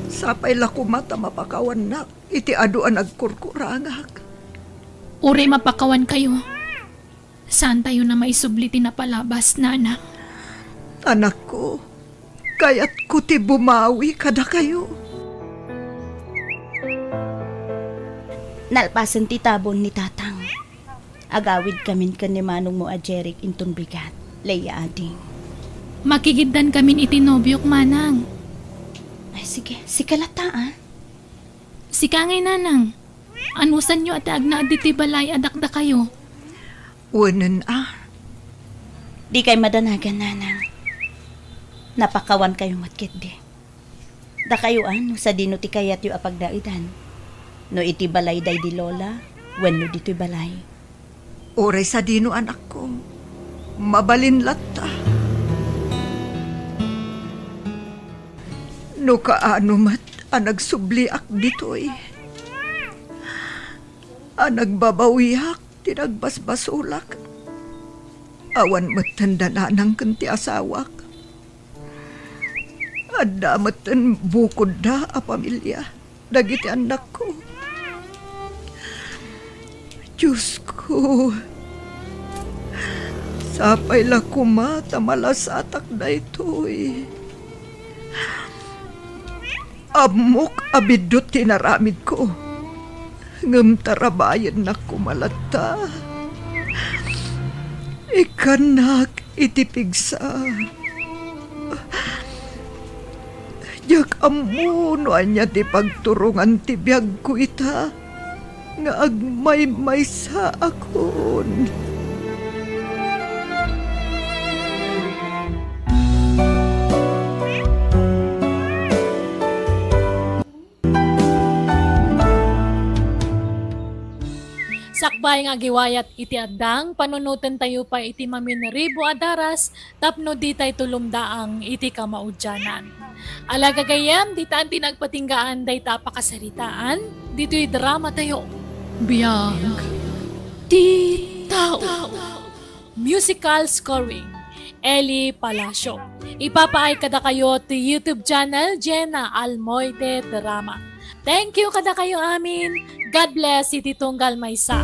sapay la koma ta mapakawannak iti adu a nagkurkurangak. Uray mapakawankayo, saantayon a maisubli ti napalabas, Nanang. Anakko, kayatko ti bumawi kadakayo. Nalpasen ti tabon ni Tatang. Agawidkamin ken ni manongmo a Jeric inton bigat, Lea ading. Makigiddankamin iti nobiok, Manang. Ay, sige, sika latta, a. Sika ngay, Nanang. Anusanyo a ti agnaed ditoy balay a dakdakayo? Wenen a. Dikay madanagan, Nanang. Napakawankayo met ketdi. Dakayo a no sadino ti kayatyo a pagnaedan. No iti balay daydi Lola, wenno ditoy balay. Uray sadino, anakko. Mabalin latta. No kaano met a nagsubliak ditoy, a nagbabawiak ti nagbasbasolak, Awan metten da nanang ken ti asawak. Adda metten bukodda a pamilia dagiti annakko. Diosko, sapay la koma ta malasatak daytoy. Ammok a biddut ti inaramidko, ngem tarabayennak koma latta. Ikkannak iti pigsa. Diak ammo no ania ti pagturongan ti biagko ita nga agmaymaysaakon. Sakbay nga agiwayat iti addang, panunotentayo pay iti maminribo a daras tapno ditay tulomdaang iti kamaudianan. Ala gagayyem, ditan ti nagpatinggaan dayta a pakasaritaan, ditoy drama tayo. Biag ti tao. Musical scoring, Eli Palacio. Ipapaay kadakayo ti YouTube channel Jenna Almoite Drama. Thank you kadakayo amin. God bless iti tunggal maysa.